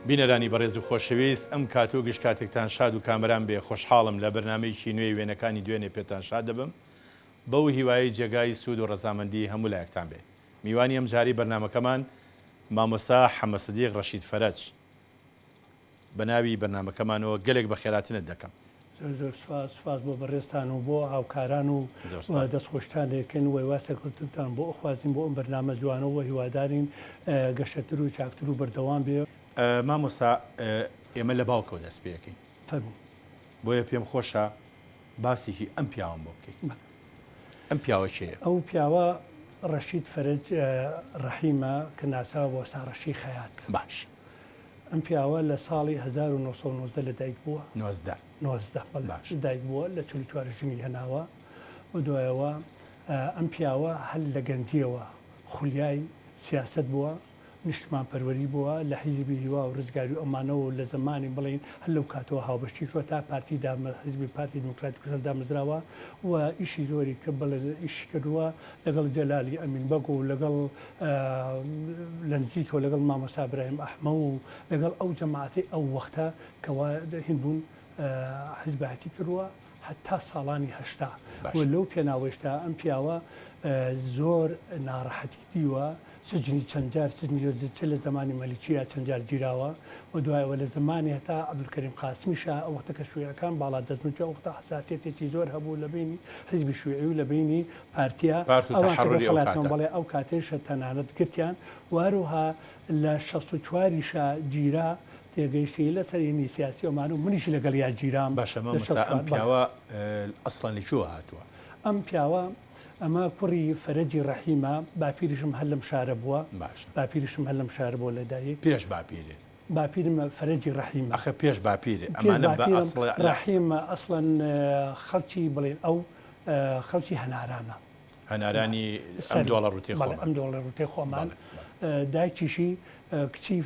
بینەرانی بەڕێز و خۆشەویست ئەم کات و گشت کاتێکتان شاد و کامەران بێ خۆشحاڵم لە بەرنامەیەکی نوێی وێنەکانی دوێنێ پێتان شاد دەبم بەو هیوایەی جێگای سوود و ڕەزامەندی هەموو لایەکتان بێ میوانی ئەمجارەی بەرنامەکەمان مامۆستا حەمە سدیق ڕەشید فەرەج بە ناوی بەرنامەکەمانەوە گەلێک بەخێراتنت دەکەم. زۆر زۆر سوپاس، سوپاس بۆ بەڕێزتان و بۆ هاوکاران و زۆر سوپاس. دەستخۆشتان لێکەین و هیوای سەرکەوتنتان بۆ ئەخوازین بۆ ئەم بەرنامە جوانە و هیوادارین گەشەتر و چاکتر و بەردەوام بێ. مامۆستا ئێمە لە باوکەوە دەست پێ ئەکەین. فەرموو. بۆیە پێم خۆشە باسێکی ئەم پیاوەم بۆ بکەی. بەڵێ. ئەم پیاوە کێیە؟ ئەو پیاوە ڕەشید فەرەج ڕەحیمە کە ناسراوە بە وەستا ڕەشی خەیات. باش. ئەم پیاوە لە ساڵی 1990 لە دایک بووە. 19. 19 بەڵێ. باش. لە دایک بووە، لە 44 ژنی هێناوە و دوایەوە ئەم پیاوە هەر لە گەنجییەوە خولیای سیاسەت بووە، نیشتمانپەروەری بووە، لە حیزبی هیوا و ڕزگاری و ئەمانەوە و لە زەمانی بڵێین هەر لەو کاتەوە هاوبەشی کردووە تا پارتی دامە حیزبی پارتی دیموکراتی کوردستان دامەزراوە و ئیشی زۆری کە بڵێ ئیشی کردووە لەگەڵ جەلالی ئەمین بەگ و لەگەڵ لە نزیکەوە لەگەڵ مامۆستا برایم ئەحمە و لەگەڵ ئەو جەماعەتەی ئەو وەختە کەوا هین بوون حیزبایەتی کردووە هەتا ساڵانی 80 و لەو پێناوەیشدا ئەم پیاوە زۆر ناڕەحەتی دیوە سجنی چەند جار سجنی چ لە زەمانی مەلیکییا چەند جار گیراوە و دوایەوە لە زەمانی هەتا عەبدولکەریم قاسمیشا ئەو وەختە کە شویعەکان باڵا دەست بوون چون ئەو وەختە حەساسیەتێکی زۆر هەبوو لە بەینی حیزبی شویعی و لە بەینی پارتیا پارت و ئەوان کە تەحەروری ئەو دەسەڵاتیان کاتە. بەڵێ ئەو کاتەیشە تەنانەت گرتیان و هەروها لە 64یشا گیرا تێگەیشتی لە سەر هینی سیاسی ئەمانە و منیش لەگەڵیا گیرام باشە لە مامۆستا 64 ئەم بەڵێ. پیاوە ئەسڵەن لە کوێوە هاتووە؟ ئەم پیاوە ئەمە کوڕی فەرەجی ڕەحیمە، باپیریشم هەر لەم شارە بووە. باشە. باپیریشم هەر لەم شارە بووە لە دایک. پێش باپیرت؟ باپیرم فەرەجی ڕەحیمە. ئەخە پێش باپیرت، پێش ئەمانە بە باپیرم ئەسڵ لە. ڕەحیم ئەسڵەن خەڵکی بڵێین ئەو خەڵکی هەنارانە. هەنارانی ئەم دۆڵە ڕووتەی بەڵێ خۆمان. ئەم دۆڵە ڕووتەی خۆمان. بەڵێ بەڵێ. دایکیشی کچی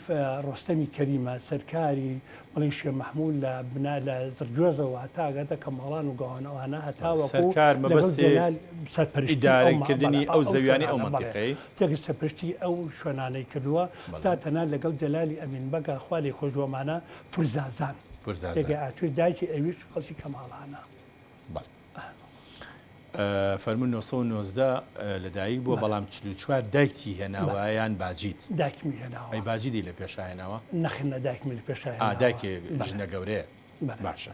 ڕۆستەمی کەریمە، سەرکاری بڵێین شێ مەحموود لە بنا لە زڕگوێزەوە هەتا ئەگاتە کەماڵان و گەوان ئەوانە هەتاوەکو سەرکار لەگەڵ مەبەستی جەلال سەرپەرشتی ئەو ما- ئیدارەکردنی بەڵێ، ئەو ئەو زەویانەی ئەو شوێنانە، بەڵێ. مەنتیقەی. تێکست سەرپەرشتی ئەو شوێنانەی کردووە بەڵێ. تا تەنها لەگەڵ جەلالی ئەمین بەگا خوا لێی خۆش بوو ئەمانە پورزازان. پورزازان. تێگەی ئاچووی دایکی ئەویش خەڵکی کەماڵانە. بەڵێ. فەرموو 919 لەدایک بووە بەڵام 44 دایکتی هێناوە یان باجیت؟ دایکمی هێناوە. ئەی باجیدی لە پێشا هێناوە؟ نەخێر نە دایکمی لە پێشا هێناوە. دایکێ ژنە گەورەیە. باشە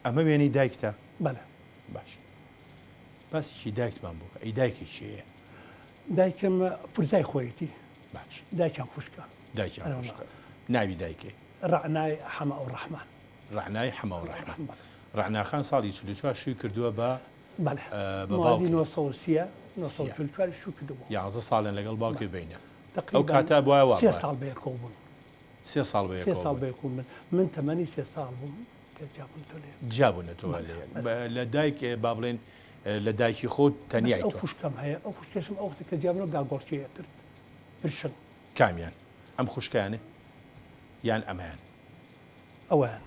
ئەمە وێنەی دایکتە؟ بەڵێ. باشە باسێکی دایکتمان بۆ بکە. ئەی دایکی کێیە؟ دایکم پورزای خۆیەتی. باش. دایکیان خوشکە. دایکیان خوشکە. ناوی دایکێ؟ ڕەعنای حەمە ئەوڕەحمان. ڕەعنای حەمە ئەوڕەحمان. ڕەعنا خان ساڵی 44 شووی کردووە بە بەڵێ بە ماڵی باوکی. 930 944 شوو کردبوو. 11 ساڵیان لەگەڵ باوکی بینە. ئەو تقریبا کاتە بوایە وا سێ بوایە. ساڵ بەیەکەوە بوون. سێ ساڵ سێ بەیەکەوە ساڵ بوون. بەیەکەوە بوون. من تەمەنی سێ ساڵ بووم کە جیابوونەتەوە لە یەک. جیابوونەتەوە لە یەک. لە دایک با بڵێن لە دایکی خۆت تەنیای ئەو تۆ. خوشکەم هەیە، ئەو خوشکەشم ئەو وەختە کە جیابوونەوە گاگۆڵکێ ئەکرد. پرشن. کامیان؟ ئەم خوشکیانە یان ئەمەیان؟ ئەویان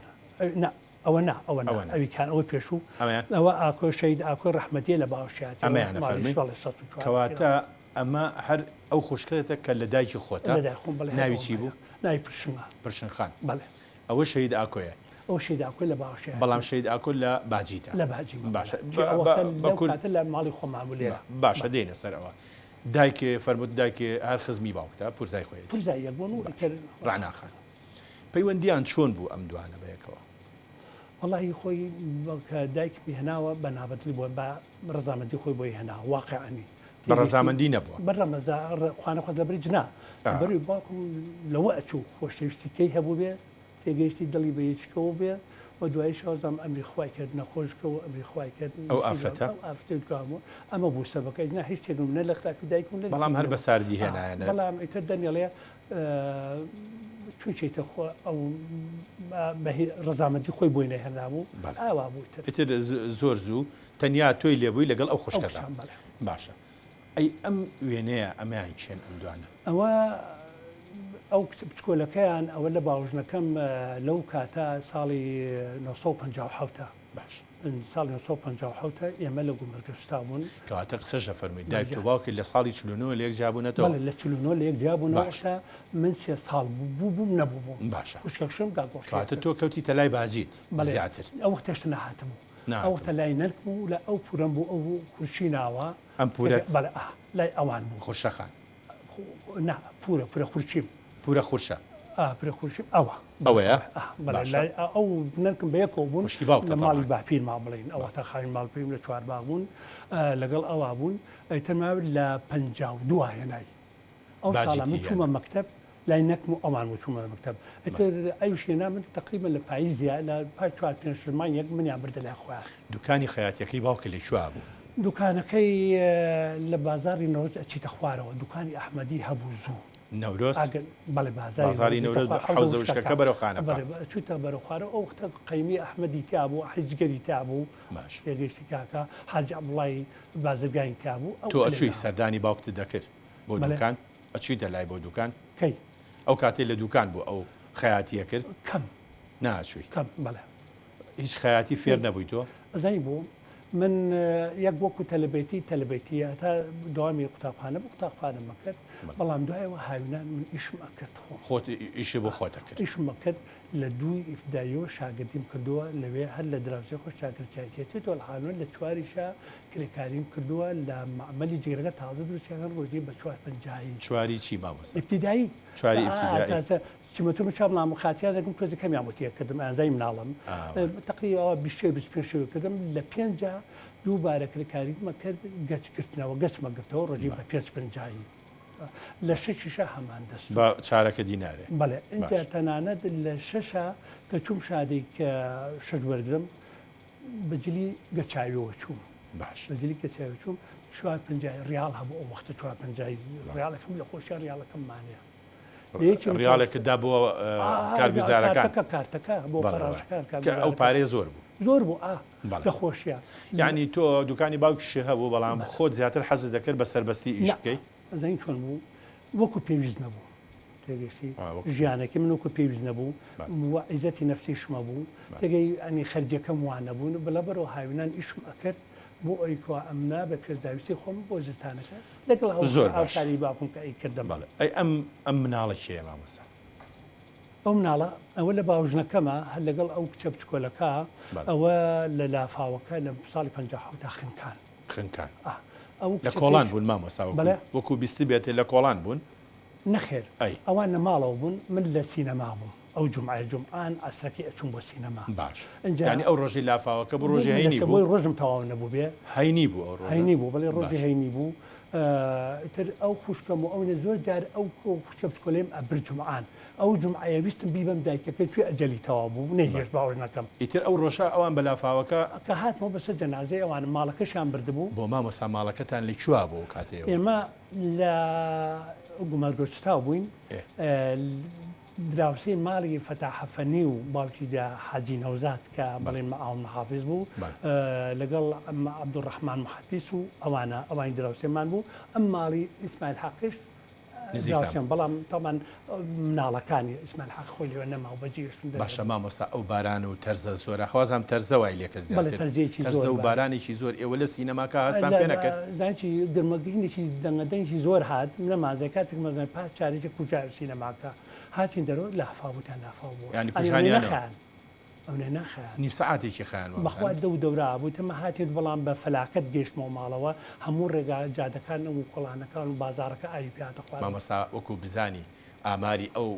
نا ئەوە نا ئەوە نا ئەوە نا. ئەوی کان ئەوە پێشوو ئەمەیان؟ ئەوە ئاکۆی شەهید ئاکۆی ڕەحمەتیە لە باوەشیاتی ئەمەیانە فەرمی؟ بەڵێ 64 کەواتە ئەمە هەر ئەو خوشکەتە کە لە دایکی خۆتە؟ لە دایک خۆم بەڵێ هەر ناوی ئەوم چی بوو؟ هەیە. ناوی پرشنگە. پرشنگ خان. بەڵێ. ئەوە شەهید ئاکۆیە. ئەو شەهید ئاکۆی لە باوەشیاتی. بەڵام شەهید ئاکۆ لە باجیتە. لە باجی بوو. باشە. چی ئەو وەختە بە لەو کورد کاتە لە ماڵی خۆمان بوو لێرە. باشە دێینە سەر ئەوە. دایکێ فەرمووت دایکێ هەر خزمی باوکتە پورزای خۆیەتی. پورزای یەک بوون و ئیتر ڕەعنا خان. پەیوەندیان چۆن بوو ئەم دوانە بەیەکەوە؟ وەڵاهی خۆی کە دایکمی هێناوە بە نابەدڵی بووە، بە ڕەزامەندی خۆی بۆی هێناوە، واقعەنی. بە ڕەزامەندی نەبووە؟ بە ڕەمەزا خوانەخواست لەبەری جنا. لەبەری باوکم لەوە ئەچوو خۆشەویستی کەی هەبوو بێ، تێگەیشتی دڵی بە یەکیکەوە بێ و دوایی شەوەزام ئەمری خوای کرد نەخۆش کە و ئەمری خوای کرد ئەو ئافرەتە؟ ئەو ئافرەتەی دوام و ئەمە بوو سەبەکە نا هیچ شتێکم نە لە خراپی دایکم نە لە بەڵام هەر بە چیزی ساردی هێنایە نە؟ بەڵام ئیتر دەنیڵێ چون چیتە خۆ ئەو بە ڕەزامەندی خۆی بۆی نەهێنابوو بەڵێ. ئاوا بوو ئیتر. ئیتر زۆر زوو تەنیا تۆی لێبووی لەگەڵ ئەو ئەو خوشکەدا. کچان بەڵێ. باشە ئەی ئەم وێنەیە ئەمەیان کێن ئەم دوانە؟ ئەوە ئەو بچکۆلەکەیان ئەوە لە باوژنەکەم لەو کاتە ساڵی 957 باش. ساڵی 1957 ئێمە لە گومرگە سوتا بوون. کەواتە قسەش دەفەرمووی دایکت و باوکت لە ساڵی 49 لە یەک جیا بوونەتەوە؟ بەڵێ لە 49 لە یەک جیا بوونەوە. باش. تا من سێ ساڵ بوو بووم نەبوو بووم. باشە. خوشکەکشم گاگۆشی کەواتە کرد. تۆ کەوتیتە لای باجیت بەڵێ زیاتر. ئەو وەختە هێشتا نەهاتبوو. ئەو وەختە نەهاتبوو. لای نەنکم و لای ئەو پوورەم بوو ئەو خورشی ناوە. ئەم پوورەت؟ بەڵێ ئا لای ئەوان بوو. خورشە خان. نا پورە پورە خورچیم. پورە خورشە. ئا پورە خورشیم ئەوە. ئەوەیە؟ ئا بەڵێ باشە. لای ئەو نەنکم بە یەکەوە بوون خوشکی باوکتە لە ماڵی تەبعەن. باپیرما بڵێین ئەو وەختە خاوی ماڵ پیم لە چوارباغ بوون لەگەڵ ئەوا بوون ئیتر ماوە لە 52 هێنای ئەو ساڵە باجی من تی چوومە هێنا. مەکتەب لای نەکم و ئەوان بوو چوومە مەکتەب ئیتر ئەویش هێنا من تقریبا لە پاییزیا لە پای چوار پێنج مانگێک منیان بردە لای خۆیان. دوکانی خەیاتیەکەی باوکت لە کوێ بوو؟ دوکانەکەی لە بازاڕی نەورۆز ئەچیتە خوارەوە دوکانی ئەحمەدی هەبوو زوو. نەورۆز؟ ئاگەر بەڵێ بازاڕی بازاڕی نەورۆز نەورۆز خوار حەوزە حەوزە وشکەکە وشکەکە بەرەو خانەقا. بەڵێ چوویتە بەرەو خوارەوە ئەو وەختە قەیمی ئەحمەدی تیا بوو حیجگەری تیا بوو باش. تێگەیشتی کاکە حاجی عەبدوڵای بازرگانی تیا بوو ئەو تۆ ئەچووی ئەلێ سەردانی باوکت دەکرد بۆ بەڵێ. دوکان؟ ئەچوویتە لای بۆ دوکان؟ کەی؟ ئەو کاتەی لە دوکان بوو ئەو خەیاتیە کرد؟ کەم. ناچووی؟ کەم بەڵێ. هیچ خەیاتی فێر نەبووی تۆ؟ ئەزانی بۆ من یەک وەکو تەلەبێتی تەلەبێتی هەتا دوامی قوتابخانە بوو قوتابخانەم ئەکرد بەڵام دوایەوە هاوینان من ئیشم ئەکرد خۆم. خۆت ئیشی بۆ خۆت ئەکرد؟ ئیشم ئەکرد لە دووی ئیبتداییەوە شاگردیم کردووە لەوێ هەر لە دراوسێ خۆش شاگردچایەتی تۆلحانوە لە چواریشا کرێکاریم کردووە لە مەعمەلی جگەرەکە تازە دروستیان ڕۆژی بە چوار پەنجایی. چواری چی مامۆستا؟ ئیبتیدایی. چواری ئیبتیدایی. تازە چیمەتۆ من چاو مام خاتیانێکم تۆزی کەمیان بۆ تێکردم ئازای مناڵم تقریبا 26 25 شەوێ کردم لە پێنجا دووبارە کرێکاریمە کرد گەچ گرتنەوە گەچمە گرتەوە ڕۆژی بە پێنج پەنجایی لە شەشیشا هەمان دەست بە چارەکە دینارێ. بەڵێ ئینجا تەنانەت لە شەشا کە چووم شادەی کە شەش وەرگرم بە جلی گەچاویەوە چووم. باش. بە جلی گەچاوی چووم چوار پەنجای ڕیاڵ هەبوو ئەو وەختە چوار پەنجای ڕیاڵەکەم لە خۆشیان ڕیاڵەکەم مانێ. ڕیاڵێکت دا بۆ کارگوزارەکان. کارتەکە کارتەکە بۆ فەراشەکان کە ئەو پارەیە زۆر بوو. زۆر بوو ئا لە خۆشیان. یعنی تۆ دوکانی باوکیشی هەبوو بەڵام خۆت زیاتر حەزت دەکرد بە سەربەستی ئیش بکەی؟ ئەزانی چۆن بوو وەکو پێویست نەبوو تێگەشتی ژیانەکەی من وەکو پێویست نەبوو و عیزەتی نەفسیشمە بوو تێگەی ئەنی خەرجەکەم وان نەبوون بەڵە بەرەوە هاوینان ئیشم ئەکرد بۆ ئەوی کوا ئەمنا بە پێشداویستی خۆم بۆ زستانەکە لەگەڵ زۆر باش. هاوکاری باوکم کە ئەیکردم. بەڵێ ئەی ئەم ئەم مناڵە کێیە مامۆستا؟ ئەو مناڵە ئەوە لە باوژنەکەمە هەر لەگەڵ ئەو کچە بچکۆلەکە ئەوە لە لافاوەکە لە ساڵی 57 خنکان. خنکان. ئەو لە کۆڵان بوون مامۆستا بەڵێ وەکو بیستبێتێ لە کۆڵان بوون؟ نەخێر ئەی ئەوان لە ماڵەوە بوون من لە سینەما بووم ئەو جومعەیە جومعان عەسرەکەی ئەچووم بۆ سینەما. باش ئینجا یانی ئەو ڕۆژەی لافاوەکە بوو ڕۆژی هەینی بوو؟ بۆی ڕۆژم تەواو نەبوو بێ. هەینی بوو ئەو ڕۆژە؟ هەینی بوو بەڵێ ڕۆژی باش. هەینی بوو ئیتر ئەو خوشکەم و ئەونە زۆر جار ئەو خوشکە بچکۆلەیم ئەبرد جومعان ئەو جومعەیە ویستم بیبەم دایکەکەی توێ ئەجەلی تەواو بوو نەیهێشت باوەش نەکەم. ئیتر ئەو ڕۆژە ئەوان بە لافاوەکە. کە هاتمەوە بەسەر جەنازەی ئەوانم ماڵەکەشیان بردبوو. بۆ مامۆستا ماڵەکەتان لە کوێ بوو ئەو کاتەیەوە؟ ئێمە لە گومارگۆچتاو بووین دراوسێی ماڵی فەتاحەفەنی و باوکی حاجی نەوزاد کە بڵێن معاون محافظ بوو لەگەڵ عەبدولڕەحمان محەدیس و ئەوانە ئەوانی دراوسێمان بوو ئەم ماڵی ئیسماعیل حەقیش دراوسێم بەڵام تەبعەن مناڵەکانی ئیسماعیل حەق خۆی لەوێ نەما و بەجێ هێشتم دەرەوە. باشە مامۆستا ئەو باران و تەرزە زۆرە خوازم تەرزە وای لێکرد بەڵێ زیاتر تەرزەیەکی تەرزە زۆر و بە بارانێکی زۆر ئێوە لە سینەماکە هەستان پێ نەکرد؟ زانچی گرمەگرینێکی دەنگەدەنگی زۆر هات نەمازێ کاتێک مەزن پاش چارێکی کوژاوی سینەماکە هاتین دەرەوە لافاو بوو تا لافاو بوو یانی ئەنی کوژانیانەوە؟ نەخایان ئەونە نەخایان نیو سەعاتێکی خایان بەخوا وابزانم دەو دەورا بوو تەمە هاتێت بەڵام بە فەلاکەت گەیشتمەوە ماڵەوە هەموو ڕێگا جادەکان و کۆڵانەکان و بازاڕەکە ئاوی پێ هاتە خوارەوە. مامۆستا وەکو بزانی ئاماری ئەو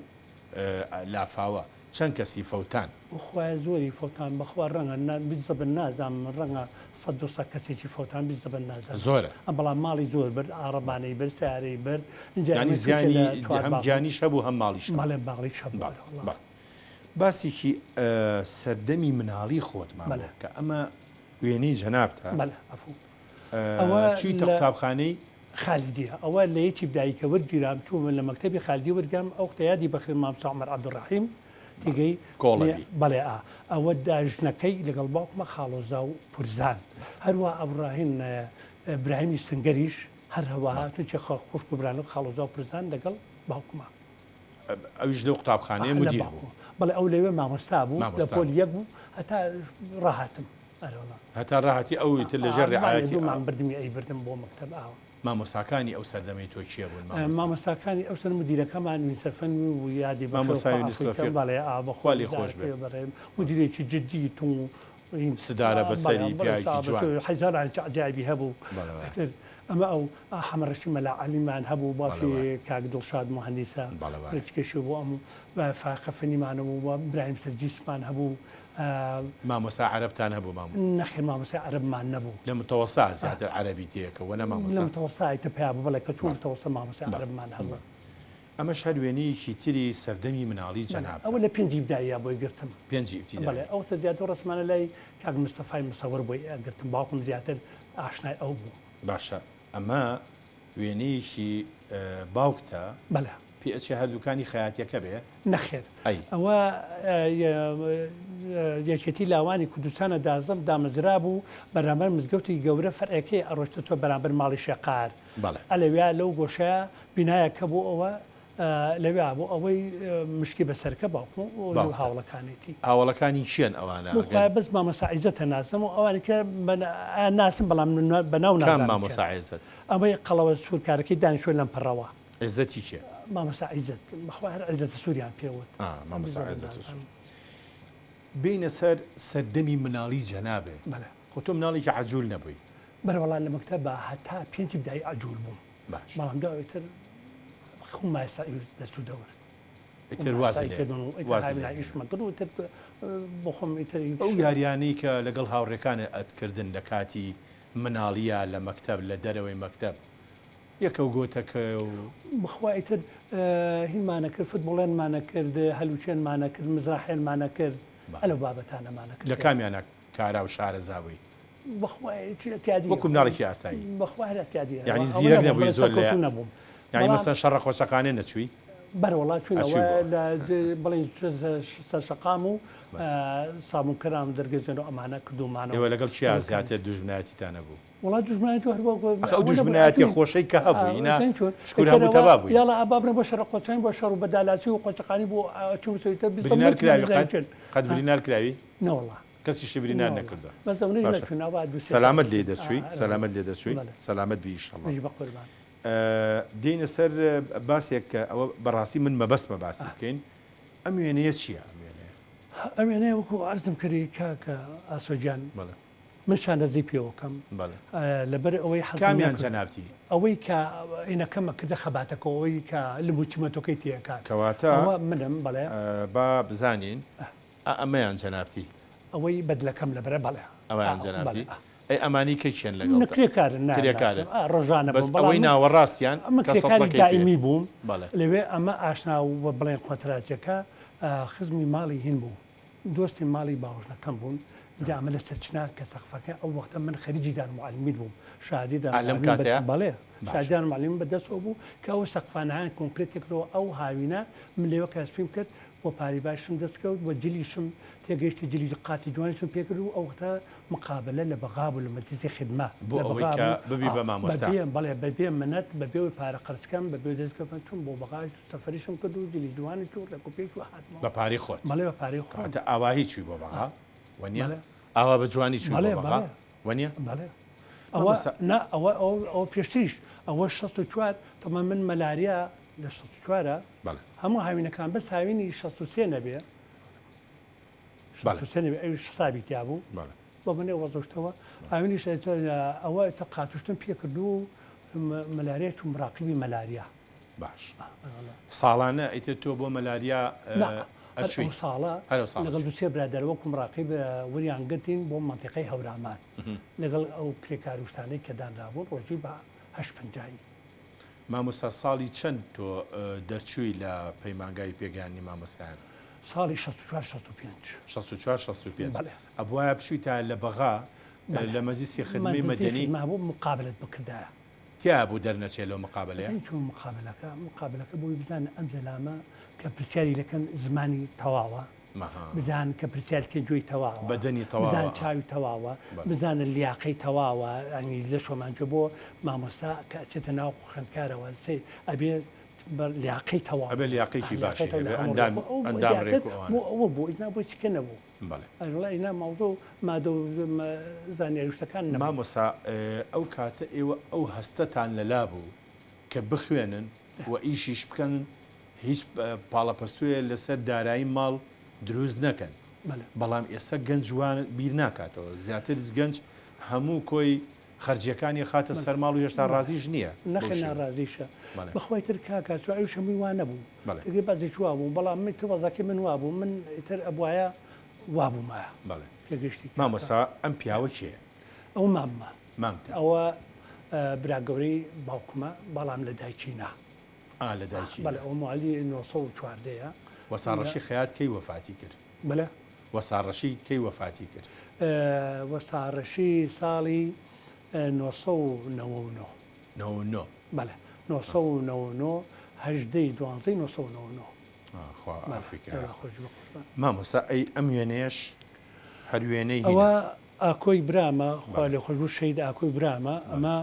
لافاوە چەند کەسی فەوتان؟ بەخوایە زۆری فەوتان بەخوا ڕەنگە بیزەبن نازانم ڕەنگە سەد دوسەد کەسێکی فەوتان بیزەبن نازانم زۆرە بەڵام ماڵی زۆر برد عارەبانەی برد سیارەی برد اینجا یعنی ئێمە چووکە زیانی لە هەم چوارباغ بوو گیانیش هەبوو هەم ماڵیش هەبوو بەڵێ ماڵیش هەبوو بەڵێ وەڵا بەڵێ باسێکی سەردەمی مناڵی خۆتمان بۆ بەڵێ بکە ئەمە وێنەی جەنابتە بەڵێ عەفوو ئەوە چوویتە لە قوتابخانەی خالیدیە ئەوە لە یەکی دایکە وەرگیرام چوومە لە مەکتەبی خالیدی وەرگیرام ئەو وەختە یادی بەخێر مامۆستا عومەر عەبدولڕەحیم تێگەی کۆڵەبی. بەڵێ ئا ئەوە ژنەکەی لەگەڵ باوکمە خاڵۆزا و پورزان هەروە ئەبراهیم براهیمی سنگەریش هەر هەوەها چونکە خوشک و بران و خاڵۆزا و پورزان لەگەڵ باوکمە. ئەویش لەو قوتابخانەیە لە مدیر باوکم بوو. بەڵێ ئەو لەوێ مامۆستا بوو لە مامۆستا پۆل بوو. یەک بوو هەتا ڕاهاتم. ئەرەوەڵا. هەتا ڕاهاتی ئەو ئیتر لە ژێر ڕعایەتی دوو مانگ بردمی ئەی بردم بۆ مەکتەب ئاوە. مامۆستاکانی ئەو سەردەمەی تۆ کێ بوون مامۆستا؟ مامۆستاکانی ئەو سەر مدیرەکەمان یونسەفەن و یادی بەخێر مامۆستا خوا یونس عەفوی کە تۆفیق بەڵێ ئا بەخوا خوا لێی خۆش بێ. دیدارەکەی بەڕێ مدیرێکی جدی تون و هین سدارە بە بەڵێ سەری بەڵێ پیاوێکی سا جوان. بە حەزارانێکی عەجایبی هەبوو بەڵێ بەڵێ. ئیتر ئەمە ئەو حەمە ڕەشی مەلا عەلیمان هەبوو بەڵێ باوکی بەڵێ. کاک دڵشاد موهەندیسە بەڵێ بەڵێ. ڕێچکەشی بۆ ئەم و فایەق فەنیمان هەبوو و برایم سەرجیسمان هەبوو مامۆستا عەرەبتان هەبوو مامۆ؟ نەخێر مامۆستای عەرەبمان نەبوو. لە متەوەستا زیاتر عەرەبی تێکە وەنە مامۆستا؟ لە متەوەستا ئیتر پەیا بوو بەڵێ کە چووم متەوەستا مامۆستای عەرەبمان هەبوو. ئەمەش هەر وێنەیەکی تری سەردەمی مناڵی جەنابتە. ئەوە لە پێنجی ئیبتداییا بۆی گرتم. پێنجی ئیبتیدایی. بەڵێ ئەوەتە زیاتر ڕەسمانە لای کاک مستەفای مسەوەر بۆی ئەگرتم باوکم زیاتر ئاشنای ئەو بوو. باشە ئەمە وێنەیەکی باوکتە؟ بەلێ. پێ ئەچێ هەر دوکانی خەیاتیەکە بێ؟ نەخێر ئەی. ئەوە یەکێتی لاوانی کوردستانە دازم دامەزرابوو بەرامبەر مزگەوتی گەورە فەرعەکەی ئەڕۆشتە چوە بەرامبەر ماڵی شێقار بەڵێ. ئەلەویا لەو گۆشەیە بینایەک هەبوو ئەوە لەویا بوو ئەوەی مشکی بەسەرکە باوکم و باوکتە. هاوڵەکانێتی. هاوەڵەکانی کێن ئەوانە بۆ ئەگەر. خوایە بەس مامۆستا عیزەتە ناسم و ئەوانی کە ناسم بەڵام بەناو کام نازانم کێن. مامۆستا عێزەت؟ ئەوەی قەڵەوە سوورکارەکەی دانیشتووە لەم پەڕەوە. عێزەتی کێ؟ مامۆستا عیزەت، بەخوا هەر عیزەتە سووریان پێ وت. ئا مامۆستا عیزەتە سوور. بێینە سەر سەردەمی مناڵی جەنابێ. بەڵێ. خۆ تۆ مناڵێکی عەجوول نەبووی؟ بەرە وەڵا لە مەکتەبا هەتا پێنجی بدایی عەجوول بووم. باش. بەڵام دوای تر خۆم مایە سەعی و دەست و دەور. ئیتر وازت لێ وازت لێ ئیشمە کرد و ئیتر بۆ خۆم ئیتر ئەو یاریانەی کە لەگەڵ هاوڕێکانت ئەتکردن لە کاتی مناڵییا لە مەکتەب لە دەرەوەی مەکتەب یەکە و گۆتەکە و. بەخوا ئیتر هینمانە کرد فتبۆڵێنمانە کرد هەلوچێنمانە کرد مزراحێنمانە کرد ئەلەو بابەتانەمانە کرد. لە کامیانا کارا و شارەزا بووی؟ بەخوا ئیعتیادی وەکو مناڵێکی ئاسایی. بەخوا هەر ئیعتیادی. یانی زیرەک نەبووی زۆر لە نەبووم. یانی مەسەن شەڕە قۆچەقانێ نەچووی؟ بەرە وەڵا چووینەوە لە بڵێن سەر شەقام و سابوونکەران و دەرگەزێن و ئەمانە کردوومانەوە. ئێوە لەگەڵ کیا زیاتر دوژمنایەتیتان هەبوو؟ وەڵا دوژمنایەتی هەر وەکو ئەخ ئەو دوژمنایەتیە خۆشەی کە هەبوو ئینا شکور هەموو تەبا بووین. یاڵا ئا بابرێن بۆ شەڕە قۆچەقانی بۆ شەڕ و بەدالاچی و قۆچەقانی بۆ چوو سەریتە بیست برینار کراوی قەت؟ قەت برینار کراوی؟ نەوەڵا. کەسیشی برینار نەکردووە. بەس ئەونەش باشە نەچوون ئەوە دوو سێ سەلامەت کەس. لێی دەرچووی سەلامەت لێ دەرچووی بەڵێ. سەلامەت بی ئیشەڵا. بژی بەقوربان. دێینە سەر باسێک کە ئەوە بەڕاستی من مەبەستمە باسی بکەین ئەم وێنەیە چییە ئەم وێنەیە؟ ئەم وێنەیە وەکو عەرزم کردی کاکە ئاسۆ گیان بەڵێ. من شانازی پێوەکەم بەڵێ. لەبەر ئەوەی حەزم کامیان نەکرد. جەنابتی؟ ئەوەی کە ئینەکەمە کردە خەباتەکە ئەوەی کە لم و چیمەنتۆکەی تێکات کەواتە ئەوە منم بەڵێ. با بزانین ئا ئەمەیان جەنابتی؟ ئەوەی بەدلەکەم لەبەرە بەڵێ. ئەوەیان جەنابتی؟ ئەی ئەمانی کەی کێن لەگەڵتە؟ من کرێکارن نایان کرێکارن. ناسم. ئا ڕۆژانە بەس بووم بەڵام ئەوەی من ناوەڕاستیان من کە کرێکاری سەتڵەکەی پێیە. دائیمی بووم بەڵێ. لەوێ ئەمە ئاشنا و بڵێن قۆتراجەکە خزمی ماڵی هین بوو دۆستی ماڵی باوژنەکەم بوون جا ئەمە لە سەرچنار کە سەقفەکە ئەو وەختە من خەریکی دارالمعلمین بووم شادی ئا لەم دارالمعلمین بە کاتەیا؟ بەڵێ باشە. شادی دارالمعلمین بە دەستەوە بوو کە ئەو سەقفانەیان کۆنکرێتێک کردەوە ئەو هاوینە من لەوێ کاسپیم کرد و پارەی باشم دەست کەوت و جلیشم تێگەیشتی جلی قاتی جوانیشم پێ کرد و ئەو وەختە مقابلە لە بەغا بوو لە مەجلیسی خدمە بۆ لە ئەوەی بەغا کە بوو ببی ئا بە مامۆستا. بەبێ بەڵێ بەبێ منەت بەبێ ئەوەی پارە قەرز کەم بەبێ دەست کەم چووم بۆ بەغاش سەفەریشم کرد و جلی جوانیش و ڕێک و پێک و هاتمەوە. بە پارەی خۆت؟ بەڵێ بە پارەی خۆم. کەواتە ئاواهی چووی بۆ بەغا وەنیە؟ بەڵێ. ئاوا بە جوانی چووی بۆ بەڵێ بەغا بەڵێ. وەنیە؟ بەڵێ. ئەوە مامۆستا. نا ئەوە ئەوە ئەوە پێشتریش ئەوە 64 تەمان من مەلاریا لە 64 ە بەڵێ. هەموو هاوینەکان بەس هاوینی 63 نەبێ بەڵێ. 63 نەبێ ئەویش حسابی تیا بوو. بەڵێ. بۆ منێ وەزۆشتەوە هاوینیش ئەوە تا قاتوشتم پێ کردو و مەلاریا چوو مراقبی مەلاریا. باش. ساڵانە ئیتر تۆ بۆ مەلاریا نا ئەچووی؟ ئەو ساڵە هەر ئەو ساڵە لەگەڵ چووی. دوو سێ برادەر وەکو مراقب وریان گرتین بۆ مەنتیقەی هەورامان لەگەڵ ئەو کرێکار و شتانەی کە دانرابوون ڕۆژی بە هەشت پەنجایی. مامۆستا ساڵی چەند تۆ دەرچووی لە پەیمانگای پێگەیاندنی مامۆستایان؟ ساڵی 64 65. 64 65. بەڵێ. ئەبوایە بچوویتایە لە بەغا بەڵێ. لە مەجلیسی خدمەی مەجلیسی مەدەنی؟ خدمە هەبوو مقابلەت بکردایە. تیا بوو دەرنەچێ لەو مقابلەیە؟ ئەزانی چۆن مقابلەکە؟ مقابلەکە بۆی بزانن ئەم زەلامە کە پرسیاری لەکەن زمانی تەواوە، بزان کە پرسیار کە گوێی تەواوە، بەدەنی تەواوە، بزان چاوی تەواوە، بزانە لیاقەی تەواوە، ینی لە شۆمان گوێ بۆ مامۆستا کە ئەچێتە ناو خوێندکارەوە سێ ئەبێ لیاقەی تەواو ئەبێ لیاقەیەکی باشی هەبێ، ئەندام ئەندام ڕێک و ئەوانە. بۆ ئەوە بوو، ئینا بۆ چیکە نەبوو. بەڵێ. ئەی وەڵا ئینا مەوزوع مادە و زانیاری و شتەکان نەبوو. مامۆستا ئەو کاتە ئێوە ئەو هەستەتان لەلا بوو کە بخوێنن و ئیشیش بکەن هیچ پاڵەپەستۆیە لەسەر دارایی ماڵ دروست نەکەن بەڵام ئێستا گەنج وا بیر ناکاتەوە زیاتر گەنج هەموو کۆی خەرجیەکانی ئەخاتە سەر ماڵ و هێشتا ڕازیش نییە. نەخێر ناڕازیشە بەخوای تر کاک ئاسۆ ئەویش هەمووی وا نەبوو تێگەی بەعزێکی وا بوو بەڵام من تر وەزعەکەی من وا بوو من ئیتر ئەبوایە وا بوومایە تێگەیشتی کاکە. مامۆستا ئەم پیاوە کێیە؟ ئەوە ماممە. مامتە. ئەوە برا گەورەی باوکمە بەڵام لە دایکی نا. ئا لە دایکی نا. بەڵێ ئەوە موالیدی 914 یە. وەسا ڕەشی خەیات کەی وەفاتی کرد؟ بەلێ. وەسا ڕەشی کەی وەفاتی کرد؟ وەسا ڕەشی ساڵی 999. 99. بەلێ 999 هەژدەی دوانزەی 999. خوا عەفوی کە. مامۆستا ئەی ئەم وێنەیەش هەر وێنەی هینە؟ ئەوە ئاکۆی برامە خوا لێخۆشبوو شەهید ئاکۆی برامە ئەمە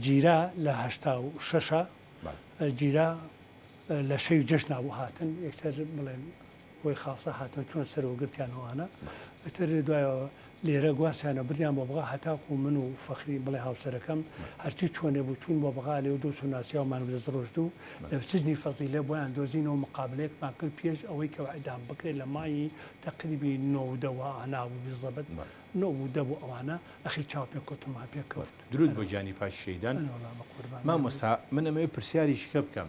گیرا لە 86 گیرا لە شەوی جەژنا بوو هاتن یەکسەر بڵێن بۆی خاصە هاتن چۆن سەرەوە گرتیان ئەوانە ئیتر دوایەوە لێرە گواستیانەوە بردیان بۆ بەغا هەتاکو من و فەخری بڵێ هاوسەرەکەم هەرچی چۆنێ بوو چوون بۆ بەغا لێو دۆست و ناسیاومان و دەست ڕۆشتوو لە سجنی فەزیلە بۆیان دۆزینەوە مقابلەیەکمان کرد پێش ئەوەی کە ئیعدام بکرێت لە مانگی تەقریبی نۆ و دە وائانا بوو بیزەبت نۆ و دە بوو ئەوانە ئەخیر چاوپێکەوتنمان پێ کەوت. دروود بۆ گیانی پاکی شەهیدان. ئەنوەڵا بە قوربان. مامۆستا من ئەمەوێ پرسیارێکی کە بکەم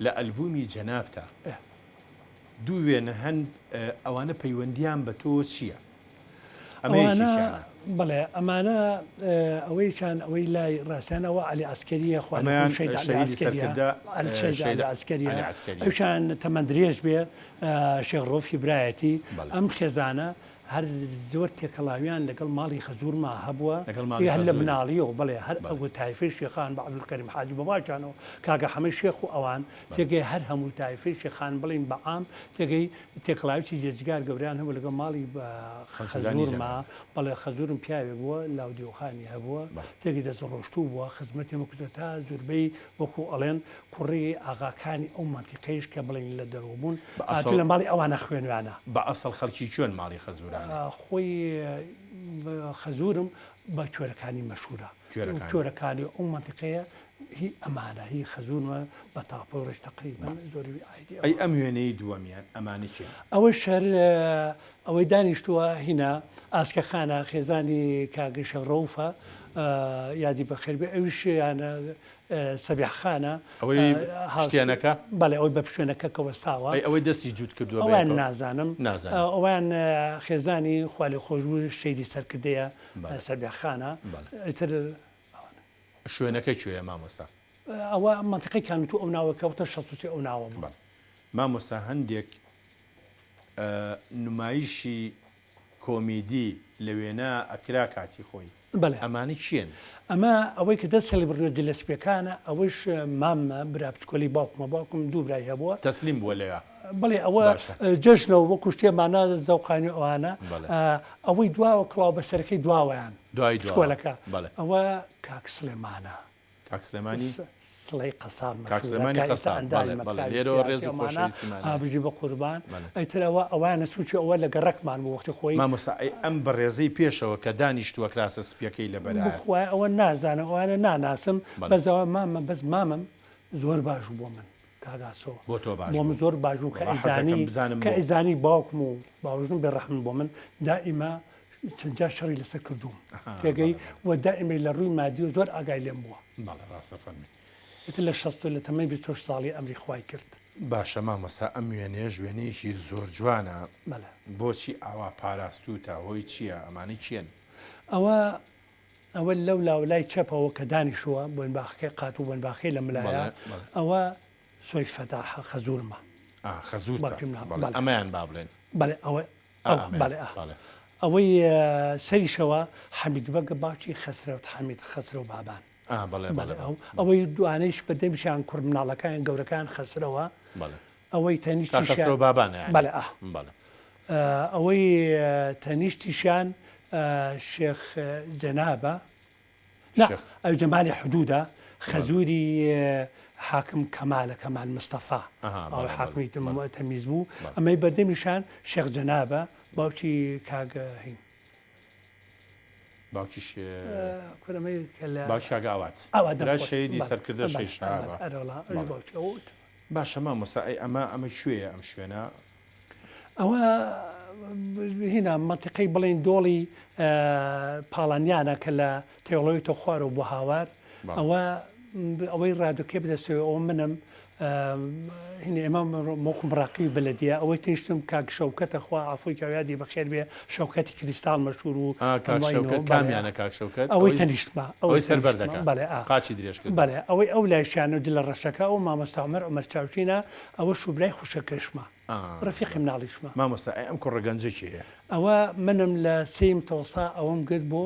لە ئەلبومی جەنابتا دوو وێنە هەن ئەوانە پەیوەندیان بە تۆوە چییە؟ ئەمە یەکێکیانە. بەڵێ ئەمانە ئەوەیان ئەوەی لای ڕاستیان ئەوە عەلی عەسکەریە خوا ئەمەیان شەهید عەلی شەهیدی عەسکەریە سەرکردە عەلی شەهید شەهید عەلی عەسکەریە عەلی عەسکەریە. ئەویشان تەمەن درێژ بێ شێخ ڕەوفی برایەتی بەڵێ. ئەم خێزانە هەر زۆر تێکەڵاویان لەگەڵ ماڵی خەزوورما هەبووە، لەگەڵ ماڵی تێ هەر لە خەزووری. مناڵییەوە بەڵێ هەر بەڵێ. ئەو تایفەی شێخان بە عەبدولکەریم حاجی باباکیانەوە کاکە حەمەی شێخ و ئەوان بەڵێ. تێگەی هەر هەموو تایفەی شێخان بڵێین بە عام تێگەی تێکەڵاویی یەجگار گەورەیان هەبوو لەگەڵ ماڵی خەزوورانی خەزوورما جەنابت. بەڵێ خەزوورم پیاوێک بووە لاودیوخانی هەبووە بەڵێ. تێگەی دەستڕۆشتوو بووە خزمەتی ئەمە کردووە تا زوربەی وەکوو ئەڵێن کوڕی ئاغاکانی ئەو مەنتیقەیش کە بڵێین لە دەرەوە بوون بە هاتوون ئەسڵ لە ماڵی ئەوانە خوێنویانە. بە ئەسڵ خەڵکی کوێن ماڵی خەزوورانێ؟ خۆی خەزوورم بە کوێرەکانی مەشهوورە. کوێرەکانی. کوێرەکانی ئەو مەنتیقەیە هی ئەمانە هی خەزوورمە بە تاپۆی ڕیش تەقریبەن زۆری ئایدی ئەی ئەوە. ئەم وێنەی دووەمیان ئەمانە کێن؟ ئەوەش هەر ئەوەی دانیشتووە هینا ئاسکە خانە خێزانی کاک شێخ ڕەوفە یادی بەخێر بێ ئەویش یانە سەبیح خانە ئەوەی پشتێنەکە؟ بەڵێ ئەوەی بە پشتێنەکە کە وەستاوە. ئەی ئەوەی دەستی جووت کردووە ئەویان بەیەکەوە؟ نازانم. نازانی. ئەویان خێزانی خوالێخۆشبوو شەهیدی سەرکردەیە بەڵێ. سەبیح خانە. بەڵێ. ئیتر ئەوانە. شوێنەکە کوێیە مامۆستا؟ ئەوە مەنتیقەی کانوتوو ئەو ناوە کەوتە 63 ئەو ناوە بوو. بەڵێ. مامۆستا هەندێک نمایشی کۆمیدی لە وێنا ئەکرا کاتی خۆی. بەڵێ. ئەمانە کێن؟ ئەمە ئەوەی کە دەست هەڵیبڕیوە جلە سپیەکانە ئەوەش ماممە برا بچکۆلەی باوکمە باوکم دوو برای هەبووە. تەسلیم بووە لەویا. بەڵێ ئەوە باشە. جەژنە و وەکو شتێ مانا زەوقانی و ئەوانە بەڵێ. ئەوەی دواوە کڵاو بەسەرەکەی دواوەیان دوای دواوە. بچکۆلەکە بەڵێ. ئەوە کاک سڵێمانە. کاک سلێمانی؟ سڵەی قەساب کاک مەشهورە سلێمانی کە ئێستا قەساب ئەندامی بەڵێ بەڵێ مەکتەبی لێرەوە ڕێز سیاسی و ئەمانە خۆشەویستیمان هەیە. بژی بە قوربان بەڵێ. ئیتر ئەوە ئەوانە سوچی ئەوە لە گەڕەکمان بوو وەختی خۆی. مامۆستا ئەی ئەم بەڕێزەی پێشەوە کە دانیشتووە کراسە سپیەکەی لەبەرایە. بخوایە ئەوە نازانم ئەوانە ناناسم بەڵێ. بەس ئەوە مامە بەس مامم زۆر باش بوو بۆ من کاک ئاسۆ بۆ تۆ باش بۆ من بوو. زۆر باش بوو کە وەڵا حەزەکەم ئەیزانی بزانم کە بۆ. ئەیزانی باوکم و باوژنم بێ ڕەحمن بۆ من دائیما چەند جار شەڕی لەسەر کردووم تێگەی و دائیمەی لە ڕووی مادیەوە زۆر ئاگای لێم بووە. بەڵێ ڕاستە فەرمی. ئیتر لە شەست لە تەمەنی 26 ساڵی ئەمری خوای کرد. باشە مامۆستا ئەم وێنەیەش وێنەیەکی زۆر جوانە بەڵێ. بۆچی ئاوا پاراستووتە هۆی چیە ئەمانە کێن؟ ئەوە ئەوە لەو لاوە لای چەپەوە کە دانیشتووە بۆینباخەکەی قات و بۆینباخەکەی لە ملایە بەڵێ بەڵێ. ئەوە سۆی فەتاحە خەزوورمە. ئا خەزوورتە باوکی مناڵ بەڵێ بەڵێ. ئەمەیان با بڵێن. بەڵێ ئەوە بەڵێ ئەوەی سەریشەوە حەمید بەگ باوکی خەسرەوت حەمید خەسرەو بابان ئەوەی دوانەیش بەدەمیشیان کوڕ مناڵەکان گەورەکان خەسرەوە ئەوەی تەنیشتیشیان بابان بەڵێ ئەوەی تەنیشتیشیان شێخ جەنابە نا ئەو جەمالی حدودە خەزوری حاکم کەمالە کەمال مستەفا ئەو حاکمی تەمیز بوو ئەمەی بەردەمیشان شێخ جەنابە. باوکی کاک هین. باوکی باوکی کاک ئاوات برای شەهیدی سەرکردە شەهید شەهابە. باشە مامۆستا ئەی ئەمە ئەمە کوێیە ئەم شوێنە؟ ئەوە هینا مەنتیقەی بڵێین دۆڵی پاڵانیانە کە لە تێوڵەوەی تۆ خوارەوە بۆ هاوار ئەوە ئەوەی ڕادۆکێ بدەستەوە ئەوە منم هینە ئێمە مۆکو مڕاقیبی بەلەدیە ئەوەی تنیشتم کاک شەوکەتە خوا عەفوی کا و یادی بەخێر بێ شەوکەتی کریستاڵ مەشهور و ئا کاک ئەمەی شەوکەت نۆ بەڵێ کامیانە کاک شەوکەت ئەوەی ئەوەی تەنیشتمە ئەوەی ئەوەی سەر تەنیشتمە بەردەکە بەڵێ ئا قاچی درێژ کردووە. بەڵێ ئەوەی ئەو لایشیانە و دلە ڕەشەکە ئەو مامۆستا عومەر عومەر چاوشینە ئەوە شوبرای خوشکەکەشمە ئا ڕەفیقی مناڵیشمە. مامۆستا ئەی ئەم کوڕە گەنجە کێیە؟ ئەوە منم لە سێی متەوەسا ئەوەم گرت بۆ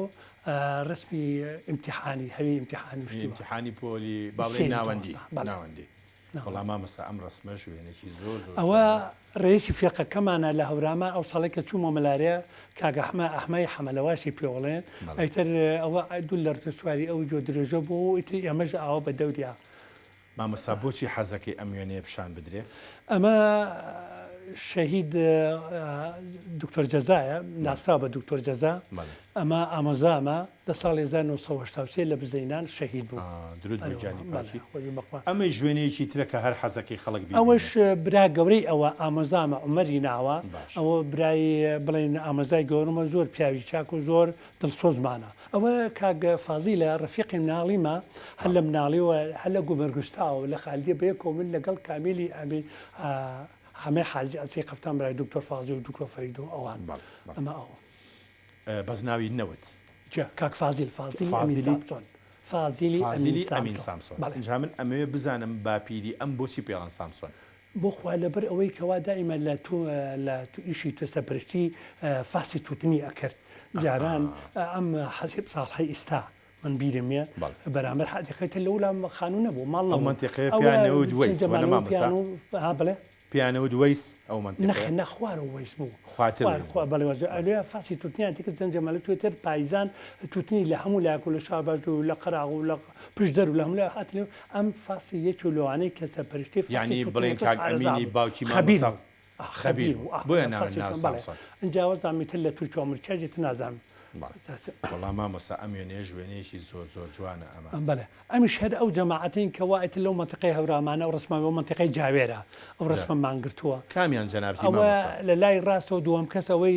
ڕەسمی ئیمتیحانی هەوی ئیمتیحانی و شتی وا. ئیمتیحانی پۆلی با بڵێین سێی ناوەندی متەوەستا بەڵێ. ناوەندی. وەڵا مامۆستا ئەم ڕەسمەش وێنەکی زۆر زۆر ئەوە جوانە. ڕەیسی فیرقەکەمانە لە هەورامان ئەو ساڵەی کە چوومە مەلارێ کاک ئەحمە ئەحمەی حەمەلەواشی پێوەڵێن ئیتر ئەوە دوو لەرتە سواری ئەو جۆ درێژە بوو و ئیتر ئێمەش ئاوە بە دەوریا. مامۆستا بۆچی حەزەکەی ئەم وێنەیە پیشان بدرێ؟ ئەمە شەهید دکتۆر جەزایە ناسراوە بە دکتۆر جەزا ئەمە ئامۆزامە لە ساڵی 1983 لە بزەینان شەهید بوو. درود بۆ گیانی پاکی. ئەمەیش وێنەیەکی ترە کە هەر حەزەکەی خەڵک بیبینێ. ئەوەش برا گەورەی ئەوە ئامۆزامە عومەری ناوە ئەوە برای بڵێین ئامۆزای گەورەمە زۆر پیاوی چاک و زۆر دڵسۆزمانە. ئەوە کاک فازیلە ڕەفیقی مناڵیمە هەر لە مناڵیەوە هەر لە گومرگستاوە لە خالدیە بەیەکەوە من لەگەڵ کامیلی ئەمین حەمەی حاجی عەزیزی قەفتان برای دکتۆر فازیل و دکتۆر فەرید و ئەوان ئەمە ئەو. بەس ناوی نەوت. جا کاک فازیل فازیلی ئەمین سامسۆن فازیلی ئەمین سامسۆن بەڵێ. ئینجا من ئەمەوێ بزانم باپیری ئەم بۆچی پێڵەن سامسۆن؟ بۆ خوا لەبەر ئەوەی کەوا دائیمە لە تو لە تو ئیشی تو سەرپەرشتی فاسی توتنی ئەکرد جاران ئەم حەسیب ساڵحەی ئیستا من بیرم یە بەرامبەر حەدیقەی تر لەولا خانوو نەبوو ماڵ نەبوو ئەو مەنتیقەیە پێیان نەوت وەیس وە نە مامۆستا؟ ها بڵێ پێیان نەوت وەیس ئەو مەنتیقەیە؟ نەخێر نە خوارەوە وەیس بوو خواتر وەیس بوو بەڵێ وەیس بوو ئەلێ فاسی توتنیان تێکرد زەنجە مەلە توێتر پایزان توتنی لە هەموو لایەک و لە شارباژ و لە قەراغ و لە پشدەر و لە هەموو لایەک هاتن و ئەم فاسی یەکێ لەوانەی کە سەرپەرشتی فاسی یانی توتنی بڵێین کرد کاک شارەزا ئەمینی بوو باوکی خەبیر مامۆستا بوو خەبیر بوو بۆیە ناوی ناوە سامسۆن. ئینجا وەزانم ئیتر لە تورکیا و مورکیا ئیتر نازانم. وەڵا مامۆستا ئەم وێنەیەش وێنەیەکی زۆر زۆر جوانە ئەمە. بەڵێ ئەمیش هەر ئەو جەماعەتەین کە وا ئیتر لەو مەنتیقەی هەورامانە ئەو ڕەسمە ئەو مەنتیقەی جاوێرە ئەو ڕەسمەمان گرتووە. کامیان جەنابتی ئەوە مامۆستا؟ لە لای ڕاستەوە دووەم کەس ئەوەی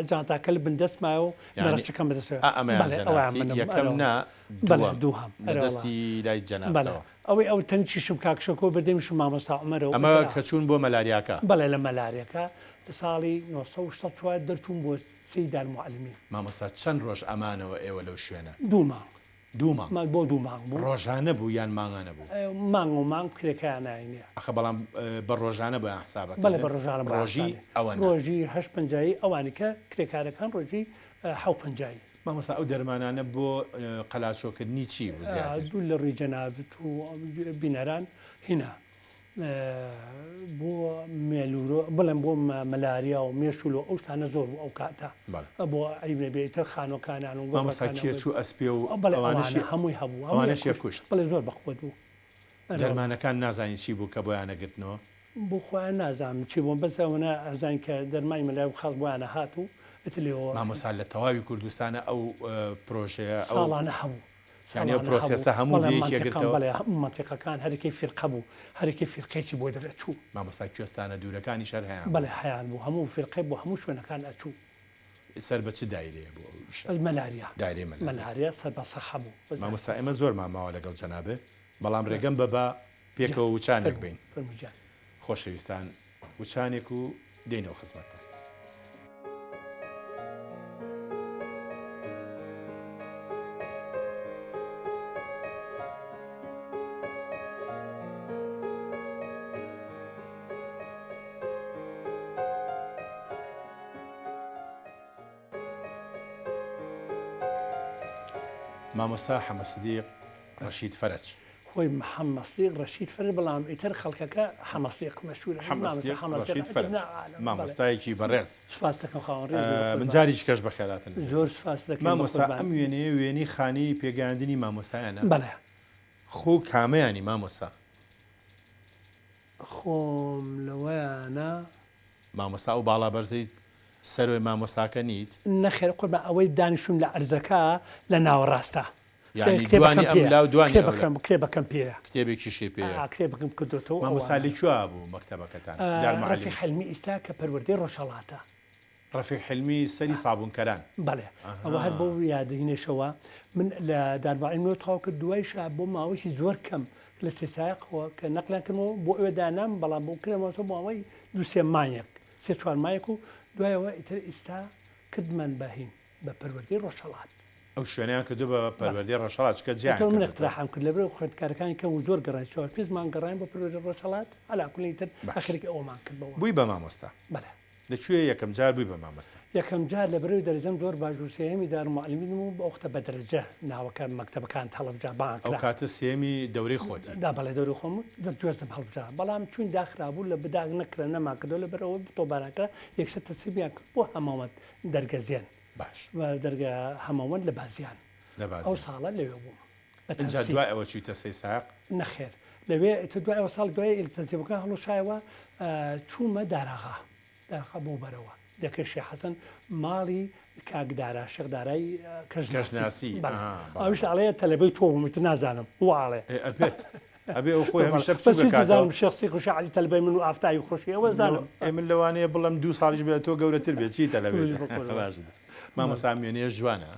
جانتاکە لە بن دەستمایە و یانی ڕەشەکەم بەدەستەوەیە. ئا ئەمەیان بەڵێ ئەویان جەنابتی منم یەکەم ئەرەوە. نا بەڵێ دووەم دووهەم لە ئەرەوەڵا. دەستی لای بەڵێ جەنابتەوە. ئەوەی ئەو تەنکیشم کاک شەکۆ بردەمیشم مامۆستا عومەرە و ئەمە ئیتر کە چوون بۆ مەلاریاکە؟ بەڵێ لە مەلاریەکە لە ساڵی 964 دەرچووم بۆ سێی دارموعەلمین. مامۆستا چەند ڕۆژ ئەمانەوە ئێوە لەو شوێنە؟ دوو مانگ. دوو مانگ. مانگ بۆ دوو مانگ بوو. ڕۆژانە بوو یان مانگانە بوو؟ مانگ و مانگ کرێکەیان ناینێ. ئەخە بەڵام بە ڕۆژانە بۆیان حساب ئەکردن؟ بەڵێ بە ڕۆژانە بۆیان ڕۆژی حساب. ئەوەنە. ڕۆژی هەشت پەنجایی ئەوانی کە کرێکارەکان ڕۆژی حەو پەنجایی. مامۆستا ئەو دەرمانانە بۆ قەلاچۆکردنی چی بوو زیاتر؟ دوور لە ڕووی جەنابت و بینەران هینا بۆ مێلورۆ بڵێم بۆ مەلاریا و مێشولۆ ئەو شتانە زۆر بوو ئەو کاتە بۆ عیب نەبێ ئیتر خانوەکانیان و مامۆستا گۆڕەکانیان کێچ و ئەسپێ و بەڵێ ئەوانەشی ئەوانە هەمووی هەبوو هەمووی ئەوانەشی ئەکوشت کوشت. بەڵێ زۆر بەقوەت بوو. دەرمانەکان نازانی چی بوو کە بۆیان ئەگرتنەوە؟ بۆ خۆیان نازانم چی بوون بەس ئەوەنە ئەزانین کە دەرمانی مەلای و خاس بۆیان ئەهات و ئیتر لێوە. مامۆستا لە تەواوی کوردستانە ئەو پرۆژەیە ئەو. ساڵانە هەبوو. یانی ئەو ساڵانە هەبوو پرۆسێسە هەموو بەڵێ دێیەکی مەنتیقە ئەگرتەوە؟ بەڵێ هەموو مەنتیقەکان هەرێکەی فیرقە بوو هەرێکەی فیرقەیەکی بۆ دەرئەچوو. مامۆستا کوێستانە دوورەکانیش هەر هەیان بوو؟ بەڵێ هەیان بوو هەموو فیرقەی بۆ هەموو شوێنەکان ئەچوو. سەر بە چ دایرەیە بوو ئەو ئیشە؟ مەلاریا. دایرەی مەلاریا. مەلاریا سەر بە سەحە بوو. وەزارەتی مامۆستا سەحە. ئێمە زۆرمان ماوە لەگەڵ جەنابت بەڵام رێگەم بە با پێکەوە وچانێک بین. فەرموو گیان. خۆشەویستان وچانێک و دێینەوە خزمەتتان. مامۆستا حەمە سدیق ڕەشید فەرەج. خۆی محەمە سدیق ڕەشید فەرەج بەڵام ئیتر خەڵکەکە حەمە سدیق مەشهورە حەمە مامۆستا سدیق حەمە سدیق ڕەشید ئیتر فەرەج نا عالەم بەڵێ. مامۆستایەکی بەڕێز. سوپاست دەکەم خاوەن ڕێز بی من بەقوربان. جاریکی کەش بەخێراتن دەکەم. زۆر سوپاست دەکەین مامۆستا بەقوربان. ئەم وێنەیە وێنەی خانەی پێگەیاندنی مامۆستایانە؟ بەڵێ. خۆ کامەیانی مامۆستا؟ خۆم لەوەیانە. مامۆستا ئەو باڵا بەرزەی سەرۆی مامۆستاکە نیت؟ نەخێر قوربان ئەوەی دانیشتووم لە عەرزەکە لە ناوەڕاستە. یانی دوانی ئەم لا و دوانی ئەو لا. کتێبەکەم پێیە. کتێبێکیشی پێیە. ئا کتێبەکەم کردۆتەوە ئەوانە. مامۆستا لە کوێ بوو مەکتەبەکەتان؟ دار معلم. ڕەفیق حیلمی ئیستا کە پەروەردەی ڕۆژهەڵاتە. ڕەفیق حیلمی سەری سابوونکەران. بەڵێ ئەوە هەر بەو یادینەشەوە من لە دار معلمەوە تەواو کرد دوایشا بۆ ماوەیەکی زۆر کەم لە سێسایەقەوە کە نەقلیان کردمەوە بۆ ئەوێ دانام بەڵام بۆ کرامەوە ماوەی دوو سێ مانگێک سێ چوار مایەک و دوایەوە ئیتر ئیستا کردمان بە هین بە پەروەردەی ڕۆژهەڵات. ئەو شوێنەیان کردووە بە پەروەردەی ڕۆژهەڵات چونکە جیایان ئیتر من کردۆتەوە. اقتراحم کرد لەبەر خوێندکارەکانی کەم و زۆر گەڕاین چوار پێنج مانگ گەڕاین بۆ پەروەردەی ڕۆژهەڵات عەلا کولین ئیتر باش. ئاخرێکی ئەوەمان کرد بەوە. بووی بە مامۆستا. بەلێ. لە کوێ یەکەم جار بووی بە مامۆستا؟ یەکەم جار لە بەرەوی دەرەجەم زۆر باش بوو سێیەمی دارالمعلمین بووم ئەو وەختە بە دەرەجە ناوەکە مەکتەبەکانت هەڵەبجە بانگ ئەو کرا. کاتە سێیەمی دەورەی خۆتی. دا بەڵێ دەورەی خۆم بوو دەرجوەزم هەڵبژا بەڵام چوین داخرابوو لە بداغ نەکرا نەمان کردەوە لەبەر ئەوەی تۆپباران کرا یەکسەر تەسلیمیان کرد بۆ هەمەوەند دەرگەزێن. باش. و دەرگە هەمەوەند لە بازیان. لە ئەو بازیان. ساڵە لەوێ بووم. بە ئینجا تەنسیب. دوای ئەوە چوویتە سەی سایەق؟ نەخێر. لەوێ ئیتر دوای ئەوە ساڵی دوای تەنسیبەکە هەڵوەشایەوە چوومە داراغا. داراغا بۆ بەرەوە. دەکەی شێخ حەسەن ماڵی کاک دارا شێخ دارای کەشناسی. کەشناسی. بەڵێ. ئەها بەڵێ ئەویش بەڵێ. ئەڵێ تەلەبەی تۆ بووم ئیتر نازانم وا ئەڵێ. ئێ ئەبێت. ئەبێ ئەو خۆی هەمیشە بەس بچووک هیچ ئەکاتەوە. دەزانم شێخ سیخ و شێخ عەلی تەلەبەی من و ئافتاوی خۆشی ئەوە زانم. ئێ من لەوانەیە بڵێم دوو ساڵیش بێ لە تۆ گەورەتر بێ چی تەلەبەی وی بەقوربان. باشە مامۆستا ئەم وێنەیەش جوانە.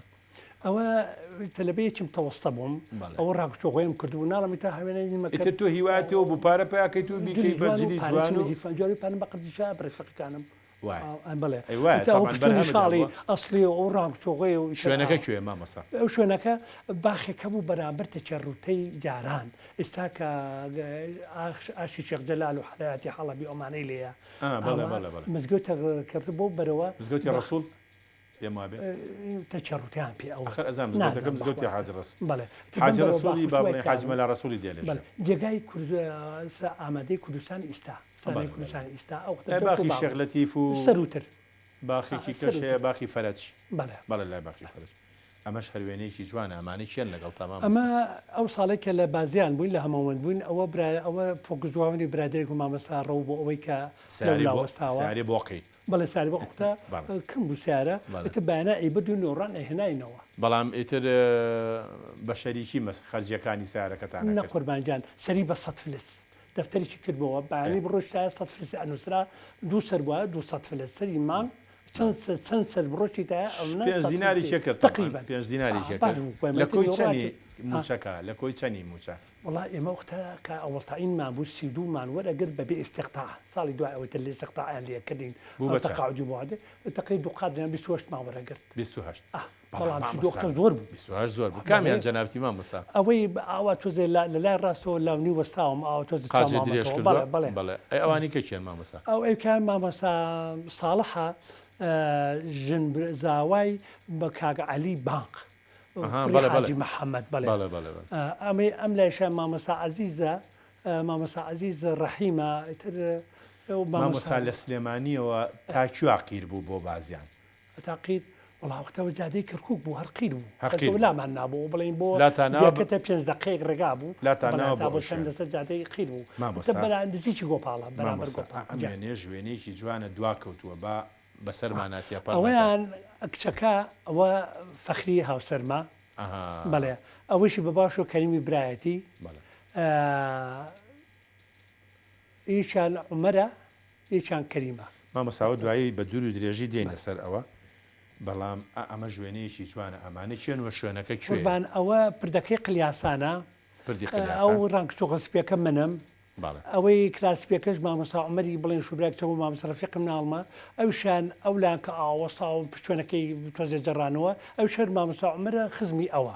ئەوە تەلەبەیەکی متەوەستە بووم بەڵێ. ئەوە ڕاکوچۆغۆیم کردبوو ناڵم ئیتا هەوێنەی نیمە ئیتر تۆ هیوایەت ئەوە بوو پارە پەیا کەیت و جلی بیکەی بە جوان و جلی پارەی جوان و چی جوانی پارەم بە قەرزیشا بە ڕیفەقەکانم وایە. بەڵێ ئەی وایە ئیتا ئەو تەبعەن پشتونی بەرهەمت شاڵی هەبووە. ئەسڵی و ئەو ڕاکوچۆغۆی و ئیتر شوێنەکە ئاوا. کوێیە مامۆستا؟ ئەو شوێنەکە باخێک هەبوو بەرامبەر تەکیە ڕووتەی جاران ئێستا کە ئاشی شێخ جەلال و حەلایاتی حەڵەبی ئەمانەی لێیە ئا بەڵێ ئاوا بەڵێ بەڵێ. مزگەوتە کردو بۆ بەرەوە مزگەوتی باخ ڕەسووڵ؟ پێم وابێ. تەکیە ڕووتەیان پێ ئەوە ئەخر ئەزانم مزگەوتەکە نازانم مزگەوتی بەخوا حاجی ڕەسووڵ. بەڵێ ئیتر حاجی بەم بەرەوە ڕەسووڵی باخ با و چوای بڵێین حاجی کرابوو مەلا ڕەسووڵی دێ لە بەڵێ ژێر. جێگای کورد ئامادەی کوردستان ئیستا سانەی بەڵێ بەڵێ. کوردستان ئیستا ئەو وەختە لای دەرک و باخی باغ شێخ بوو لەتیف و سەرووتر باخێکی کەش هەیە سەرووتر باخی فەرەج. بەڵێ. بەڵێ لای باخی فەرەج. ئەمەش هەر وێنەیەکی جوانە ئەمانە کێن لەگەڵتا مامۆستا؟ ئەمە ئەو ساڵەی کە لە بازیان بووین لە هەمەوەند بووین ئەوە برا ئەوە فۆکس جوانی برادەرێک و مامۆستا ڕەو بۆ ئەوەی کە سەیارەی لەولا بۆ وەستاوە. سەیارەی بۆقی. بەڵێ سەیارەی بۆق وتە بەڵێ. کەم بوو سەیارە بەڵێ. ئیتر بەیانە ئەیبرد و نۆڕان ئەیهێناینەوە. بەڵام ئیتر بە شەریکی مەس خەرجیەکانی سەیارەکەتان نە ئەکرد؟ قوربان گیان سەری بە سەد فلس دەفتەرێکی کردبۆوە بەیانی بڕۆیشتایە سەد فلسی ئەنووسرا دوو سەر بوایە 200 فلس سەری مانگ چەند چەند سەر بڕۆشیتایە ئەونە پێنج سەد دیناری فلسی چێ کرد تەبعەن تەقریبەن پێنج دیناری چێ باش کرد بوو بۆیە لە ئیتر کۆی نۆڕاتی چەنی مووچەکە لە کۆی چەنی مووچە؟ وەڵا ئێمە وەختە کە ئەوەڵ تەعینمان بوو 32 مان وەرئەگرت بەبێ ئیستیقتاع ساڵی دوای ئەوەی تر لە ئیستیقتاعیان لێ کردین بوو ئەو بە چەند؟ تەقاعدی بۆ هاتێ تەقریبا دوو قات یان 28 مان وەرئەگرت 28 ئاه بەڵام بەڵام 32 مامۆستا وەختە زۆر بوو 28 زۆر بوو کامیان بەڵێ جەنابتی مامۆستا؟ ئەوەی ئاوا تۆزێ لە لە لای ڕاستەوە لاونی وەستاوم ئاوا تۆزێ چاو قاچی درێژ مامەتەوە کردووە بەڵێ بەڵێ بەڵێ ئەی ئەوانی کە کێن مامۆستا؟ ئەو ئەوکان مامۆستا ساڵحە ژن زاوای بە کاک عەلی بانق ئەها کوڕی بەڵێ بەڵێ حاجی محەممەد بەڵێ بەڵێ بەڵێ بەڵێ ئەمەی ئەم لایشە مامۆستا عەزیزە مامۆستا عەزیز ڕەحیمە ئیتر ئەو مامۆستا مامۆستا لە سلێمانییەوە تا کوێ قیر بوو بۆ بازیان؟ هەتا قیر وەڵا وەختەوە جادەی کەرکوک بوو هەر قیر بوو هەر بەس قیر ئەوە بوو لامان نابوو بڵێین بۆ لاتان ناوە ب... دێکەتە پێنج دەقەیەک ڕێگا بوو لاتان بەڵێ ناوە هەتا بۆ بۆ ئەو شوێن شوێنە لەسەر جادەی قیر بوو وتە مامۆستا بەرا نزیکی گۆپاڵە بەرامبەر مامۆستا گۆپاڵ ئەم گیان وێنەیەش وێنەیەکی جوانە دوا کەوتووە با بەسەرمانا تێپەڕ نەکا. ئەوەیان کچەکە ئەوە فەخری هاوسەرمە ئەها. بەڵێ ئەوەیشی بە باش و کەریمی برایەتی بەڵێ. یەکیان عومەرە یەکیان کەریمە. مامۆستا ئەوە دوایی بە دوور و درێژی دێینە سەر ئەوە بەڵام ئا ئەمەش وێنەیەکی جوانە ئەمانە کێن وە شوێنەکە کوێیە؟ قوربان ئەوە پردەکەی قلیاسانە پردی ئەو قلیاسان. ڕەنگ چوغە سپیەکە منم بەڵێ. ئەوەی کلاس سپیەکەش مامۆستا عومەری بڵێن شوبرای کچە بوو مامۆستا ڕەفیقم ناڵمە ئەویشیان ئەو لایان کە ئاوەستاوم پشتوێنەکەی تۆزێ جەڕانەوە ئەویش هەر مامۆستا عومەرە خزمی ئەوە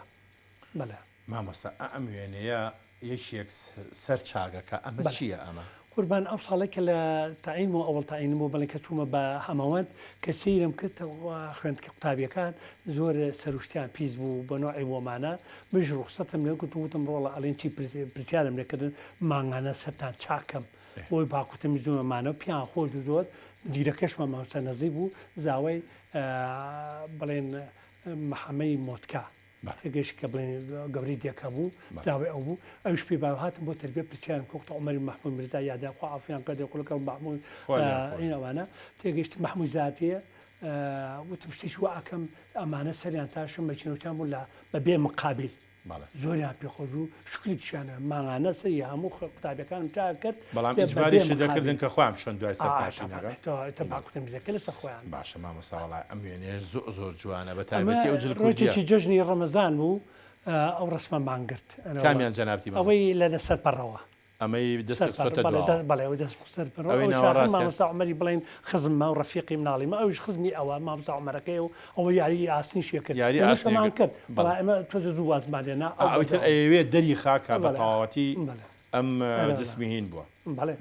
بەڵێ. مامۆستا ئا ئەم وێنەیە یەکێک سەر چاگەکە ئەمە بەڵێ چییە ئەمە؟ قوربان ئەو ساڵەی کە لە تەعین بووم ئەوەڵ تەعینم بوو بەڵێ کە چوومە بە هەمەوەند کە سەیرم کرد خوێندکە قوتابیەکان زۆر سەروشتیان پیس بوو بە نۆعی بۆمانە منیش ڕوخسەتم لێ گرت و وتم ڕۆڵە ئەڵێن چی پرسیارم لێ کردن مانگانە سەرتان چاکەم بۆی پاک و تەمیز و ئەمانە و پیان خۆش و زۆر مدیرەکەشمان مامۆستا نەزیف بوو زاوای بڵێن محەمەی مۆتکە تێگەیشت کە بڵێن گەورەی دێکە بوو زاوای ئەو بوو ئەویش پێی باو هاتم بۆ تەربیە پرسیارم کرد وەختە عومەری مەحموود میرزا یادیان خوا عەفویان کە دێ لەگەڵ مەحموود ئەوانە تێگەیشت مەحموود زاتیە. وتم شتێکی وا ئەکەم ئەمانە سەریان تاشم مەکینەوتیان بوو لە بە بێ مقابل زۆریان پێ خۆش بوو شوکرێکیشیان مانگانە سەری هەموو قوتابیەکانم چاک کرد بەڵام ئیجباریشی دەکردن کە خۆیان بچۆن دوای سەرتاشینەکە تەباکوتم زەکە لەسەر خۆیان باشە مامۆستا وەڵا ئەم وێنەیەش زۆر زۆر جوانە بە تایبەتی ئەو جل کوردیە ڕۆژێکی جەژنی ڕەمەزان بوو ئەو ڕەسمەمان گرت کامیان جەنابتی مامۆستا ئەوەی لە لەسەر پەڕەوە ئەمەی دەستی خستۆتە دواوە. بەڵێ ئەوەی دەست خستە پەڕەوە. ئەوەی ناوەڕاستیان. مامۆستا عومەری بڵێین خزممە و ڕەفیقی مناڵیمە ئەویش خزمی ئەوە مامۆستا عومەرەکەیە و ئەوە یاری ئاسنیشی کرد. یاری ئاسنی ئێمەشمان کرد. بەڵام ئێمە تۆزێ زوو وازمان لێ نا. ئەو ئیتر ئەیەوێ دەری خا کە بە تەواوەتی ئەم جسمی هین بووە.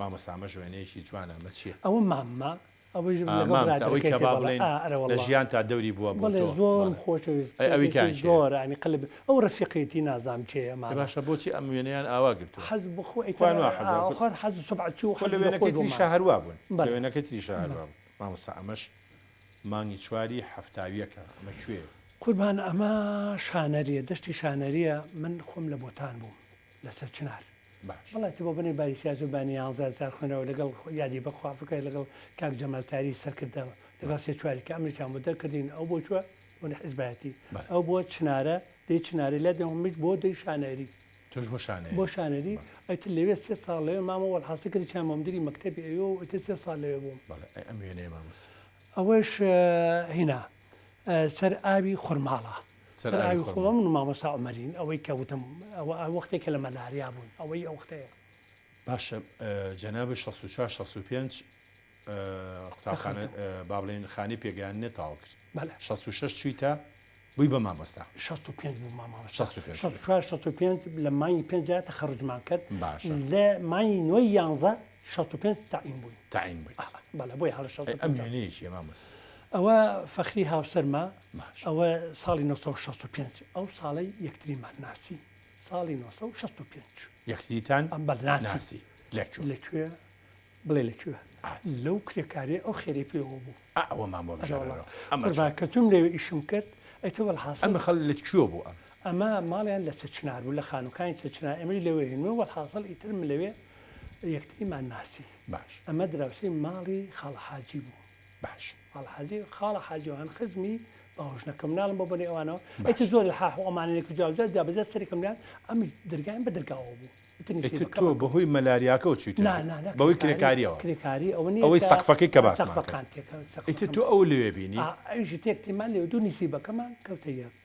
مامۆستا ئەمەش وێنەیەکی جوانە ئەمە چییە؟ ئەوە ماممە. ئەوەیش لەگەڵ مامت ئەوەی برادەرەکەی کە با تێ بەڵێ بڵێین ئا ئەرە لە وەڵڵا ژیانتا دەوری بووە بۆ بەڵێ تۆ زۆرم بەڵێ خۆشەویست ئەی ئەوی یەکێکی کیان کێیە؟ زۆر یانی قەلب ئەو ڕەفیقێتی نازانم کێیە ئێ ئەمانە باشە بۆچی ئەم وێنەیان ئاوا گرتووە؟ حەز بۆ خۆ ئیتر خۆیان وا حەزیان ئا کرد خۆر حەز سوبعە چوو خۆ لە حەز لە وێنەکەی خۆی تریشا بۆمان هەر وا بوون لە بەڵێ وێنەکەی تریشا هەر بەڵێ وا بوون مامۆستا ئەمەش مانگی چواری حەفتاویەکە ئەمە کوێیە؟ قوربان ئەمە شانەریە دەشتی شانەریە من خۆم لە بۆتان بووم لەسەر چنار باش. بەڵێ تۆ بۆ بنی باری سیاسی و بانی یانزە جار خوێنەوە لەگەڵ یادی بە خوافکە لەگەڵ کاک جەمال تاری سەرکردە لەگەڵ سێ چواری کە ئەمریکان بۆ دەرکردین ئەو بۆ کوێ بۆ حیزبایەتی ئەو بۆ چنارە دەی چناری لە دەمیش بۆ دەی شانەری تۆش بۆ شانەری بۆ شانەری ئەتر لەوێ سێ ساڵ لەوێ مامە وەڵحاصل کردیان بۆ مدیری مەکتەبی ئەوێ و ئەتر سێ ساڵ لەوێ بووم. بەڵێ ئەی ئەم وێنەیە مامۆستا. ئەوەش هینا سەر ئاوی خورماڵە. سەر سەر ئاوی ئاوی خورماڵ. خۆ من و مامۆستا عومەرین ئەوەی کە وتم ئەوە ئەو وەختەی کە لە مەلاریا بووین ئەوەی ئەو وەختەیە. باشە جەنابت 64 65 قوتابخانە دەخەلتم. با بڵێین خانەی پێگەیاندنت تەواو کرد. بەلێ. 66 چوویتە بووی بە مامۆستا. 65 بووم بە مامۆستا. 65. 64 65 لە مانگی پێنجا تەخەروجمان کرد. باشە. لە مانگی نۆی یانزە 65 تەعین بووین. تەعین بوویت. بەڵێ بۆیە هەڵە ئەی ئەم 65. وێنەیە چییە مامۆستا؟ ئەوە فەخری هاوسەرمە باش. ئەوە ساڵی 965 ئەو ساڵەی یەکتریمان ناسی ساڵی 965 یەکتریتان بەڵێ ناسی ناسی لە کوێ؟ لە کوێ بڵێ لە کوێ ئات. لەو کرێکاریە ئەو خێرەی پێوە بوو ئا ئەوەمان بۆ ئەرێ بژێڕەرەوە وەڵا ئەمە قوربان چۆن؟ کە چووم لەوێ ئیشم کرد ئەی تۆ وەلحاسڵ ئەمە خەڵ لە کوێ بوو ئەم؟ ئەمە ماڵیان لە چەچنار بوو لە خانووکانی چەچنار ئێمەش لەوێ هین وەلحاسڵ ئیتر من لەوێ یەکتریمان ناسی باش. ئەمە دراوسێی ماڵی خاڵە حاجی بوو باش. خاڵە حاجی خاڵە حاجی ئەوان خزمی باوەژنەکەم مناڵم بۆ بەنێ ئەوانەوە باش. ئیتر زۆر لە حاح و ئەمانە یەک جا جا جابەجا سەرێکم لێیان ئەم دەرگایان بە دەرگاوە بوو وتنی ئیتر سیبەکەم تۆ بەهۆی مەلاریاکەوە چوویتە نا ژوور نا نا بەهۆی کرێکاری کرێکاریەوە کرێکاری ئەوە نییە ئەوەی کە سەقفەکەی کە باسمان کرد سەقفەکان تێکە ئیتر سەقفەکەم تۆ ئەو لەوێ بینی ئا ئەویش تێک تێمان لێ دوو نسیبەکەمان کەوتە یەک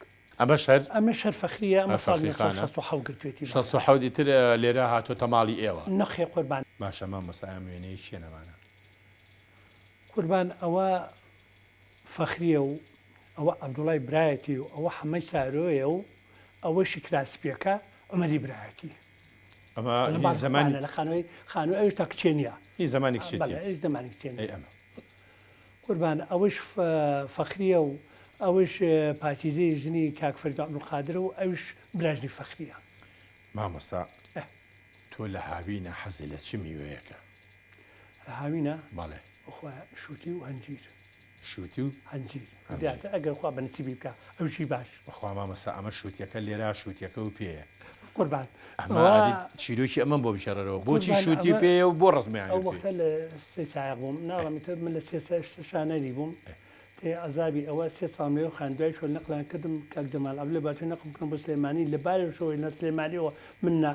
ئەمەش هەر ئەمەش هەر فەخرییە ئەمە هەر ساڵی فەخری خانە 967 گرتوێتی بەڵێ 67 ئیتر لێرە هاتۆتە ماڵی ئێوە نەخێ قوربان. باشە مامۆستا ئەم وێنەیە کێن ئەمانە؟ قوربان ئەوە فەخریە و ئەوە عەبدوڵای برایەتی و ئەوە حەمەی سارۆیە و ئەوەشی کراسپیەکە عومەری برایەتی. ئەمە لە هی ماڵی زەمانی خۆیانە لە خانووی خانووی ئەویش تا کچێ نییە. هی زەمانی بەڵێ کچێتیەتی. ئەویش زەمانی کچێ ئەی نییە. ئەمە؟ قوربان ئەوەش فەخریە و ئەوەش پاکیزەی ژنی کاک فەریدون عەبدولقادرە و ئەویش براژنی فەخریە. مامۆستا تۆ لە هاوینە حەزت لە چ میوەیەکە؟ لە هاوینە؟ بەڵێ. بەخوا شووتی و هەنجیر. شووتی و هەنجیر زیاتر ئەگەر خوا بە نسیبی بکا ئەویشی باش. بەخوا مامۆستا ئەمە شووتیەکە لێرا شووتیەکە و پێیە. قوربان ئەمە ئەدی چیرۆکی ئەمەم بۆ بگێڕەرەوە بۆچی قوربان شووتی ئەمە پێیە و بۆ ڕەزمیان ئەو گرتووی؟ وەختە لە سێ سایەق بووم ناڵێم ئیتر من لە سێ شانەری بووم تێ عەزابی ئەوە سێ ساڵم لەوێ خوێند دوای شۆ نەقلیان کردم کاک جەمال عەبدولێ باتووی نەقم کردم بۆ سلێمانی لە بارێشەوە لە سلێمانیەوە من نا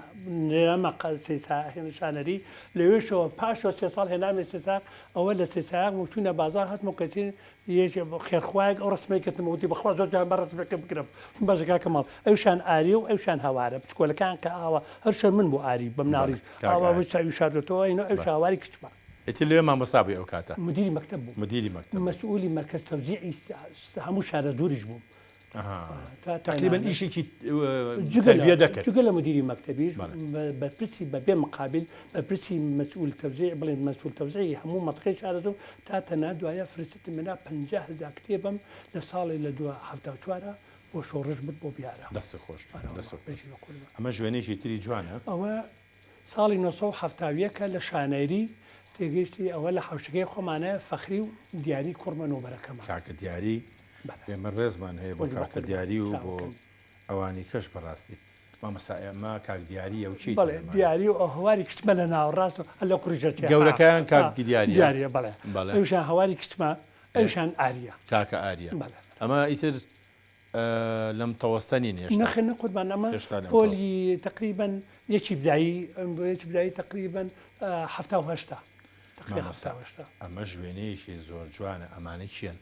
نرامە سێ شانەری لەوێشەوە پاشەوە سێ ساڵ هێنامێ سێ ساق ئەوە لە سێ سایەق بوو چوونە بازاڕ هاتمەوە کەچی یەکێ خێرخوایەک ئەو ڕەسمەی کردم وتی بەخوا زۆر جوان بە ڕەسمەکە بگرم وتم باشە کاکە ماڵ ئەویشان ئاری و ئەویشان هەوارە بچکۆلەکان کە ئاوا هەر شەر من بوو ئاری بە بەڵێ مناڵیش کاک ئاوا ئاری. وی چاوی شاردۆتەوە ئینۆ ئەویش بەڵێ. هاواری کچمە. ئیتر لەوێ مامۆستا بووی ئەو کاتە؟ مدیری مەکتەب بووم. مدیری مەکتەب بووی. مەسئولی مەرکەز تەوزیعی هەموو شارەزووریش بووم. ئەها. تا تەقریبەن تەنانەت ئیشێکی جگە لە تەربیە دەکرد. جگە لە مدیری مەکتەبیش بەڵێ. بەرپرسی بە بێ مقابل بەرپرسی مەسئول تەوزیع بڵێن مەسئول تەوزیعی هەموو مەنتقەی شارەزوور تا تەنانەت دوایە فرسەتم هێنا 50 هەزار کتێبم لە ساڵی لە دو 74 بۆ شۆڕش برد بۆ بیارە. دەستت خۆش بێ. ئەرێ وەڵا دەستت خۆش. بژی بە قوربان. ئەمەش وێنەیەکی تری جوانە. ئەوە ساڵی 971 ە لە شانەیری تێگەیشتی ئەوە لە حەوشەکەی خۆمانە فەخری و دیاری کوڕمە نۆبەرەکەمە. کاکە دیاری بەڵێ. ئێمە ڕێزمان هەیە بۆ خۆش بە کاکە قوربان دیاری و بۆ چاوەکەم. ئەوانی کەش بەڕاستی. مامۆستا ئێمە کاک دیارییە و کێی تر بەڵێ لەمانە؟ دیاری و ئەو هەواری کچمە لە ناوەڕاست و هەر لە کوڕیشە چێ ها گەورەکەیان ها کاک دیارییە؟ دیارییە بەڵێ بەڵێ. ئەویشیان هەواری کچمە. ئەویشان ئاریە. کاکە ئاریە. بەڵێ. ئەمە ئیتر لەم تەوەستە نین هێشتا. نەخێر نە قوربان ئەمە هێشتا لەم تەوەستە. پۆلی تەقریبەن یەکی بدایی یەکی بدایی تەقریبەن 78ە. تەقریبا مامۆستا 78ە. ئەمەش وێنەیەکی زۆر جوانە ئەمانە کێن؟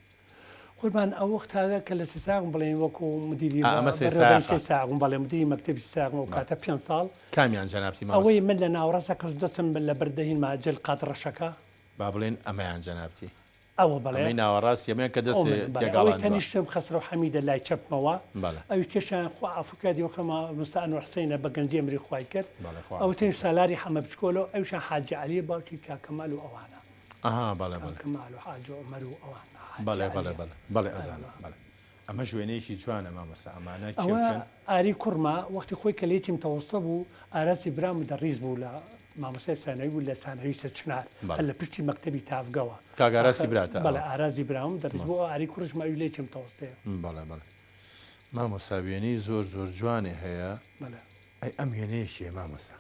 قوربان ئەو وەختانە کە لە سێساغم بڵێین وەکو مدیری ئا ئەمە بەڕێوەبەری سێساقە. سێساغم بەڵێ مدیری مەکتەبی سێساغم ئەو بەڵێ. کاتە پێنج ساڵ. کامیان جەنابتی مامۆستا؟ ئەوەی من لە ناوەڕاستە کەس دەستم لە بەر دەهینما جل قات ڕەشەکە. با بڵێین ئەمەیان جەنابتی. ئەوە بەڵێ. ئەمەی ناوەڕاستی ئەمەیان کە ئەو دەست منم بەڵێ. ئەوەی تێگاڵاندوە. تەنیشتم خەسرەو حەمیدە لای چەپمەوە. بەڵێ. ئەوی کێشیان خوا عەفو کات یەو خەمە مستە ئەنوەر حسەینە بە گەنجی ئەمری خوای کرد. بەڵێ خوا ئەوە عەفوی تەنیشت کات. سالاری حەمە بچکۆلە و ئەویشیان حاجی عەلیە باوکی کاک کەمال و ئەوانە. ئەها بەڵێ کاک بەڵێ. کەمال و حاجی عومەر و ئەوان حاجی بەڵێ بەڵێ عەلیە. بەڵێ بەڵێ ئەزانم ئەروا. بەڵێ. ئەمەش وێنەیەکی جوانە مامۆستا ئەمانە کێ و ئەوە کێن؟ ئاری کوڕمە وەختی خۆی کە لە یەکی متەوەستە بوو ئاراسی برام مودەڕیس بوو لە مامۆستای سانەوی بوو لە سانەوی سەرچنار بەڵێ. هەر لە پشتی مەکتەبی تاڤگەوە کاک ئاراسی ئاخر براتە بەڵێ ئەوە؟ ئارازی برام مودەڕیس بەڵێ. بوو ئەو ئاری کوڕیشم ئەوی لە یەکی متەوەستەیە. بەڵێ بەڵێ مامۆستا وێنەی زۆر زۆر جوانێ هەیە. بەڵێ. ئەی ئەم وێنەیە کێیە مامۆستا؟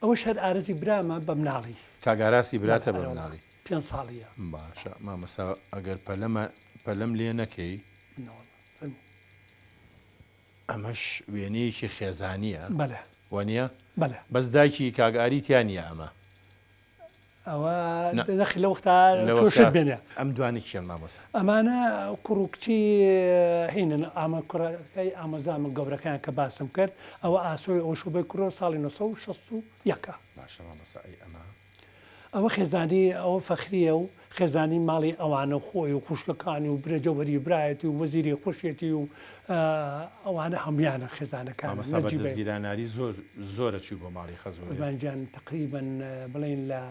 ئەوەش هەر ئارەزی برامە بە مناڵی. کاک ئاراسی بەڵێ براتە بە ئەرێ وەڵا مناڵی؟ پێنج ساڵیە. باشە مامۆستا ئەگەر پەلەمە پەلەم لێ نەکەی. نەوەڵا فەرموو. ئەمەش وێنەیەکی خێزانیە بەلێ. وەنیە؟ بەلێ. بەس دایکی کاک ئاری تیا نیە ئەمە. ئەوە نا. نەخی لە وەختا لە تۆ وەختا شت بێنێ. ئەم دوانە کێن مامۆستا؟ ئەمانە کوڕ و کچی هینن ئامە کوڕەکەی ئامۆزامن گەورەکەیان کە باسم کرد ئەوە ئاسۆی ئەوە شوبەی کوڕە ساڵی 961 ە. باشە مامۆستا ئەی ئەمە؟ ئەوە خێزانی ئەوە فەخریە و خێزانی ماڵی ئەوانە خۆی و خوشکەکانی و برە جەوهەری برایەتی و وەزیری خوشێتی و ئەوانە هەمویانە خێزانەکان مامۆستا بە نەجیبەی. دەستگیراناری زۆر زۆرە چووی بۆ ماڵی خەزوورێ. قوربان گیان تەقریبەن بڵێین لە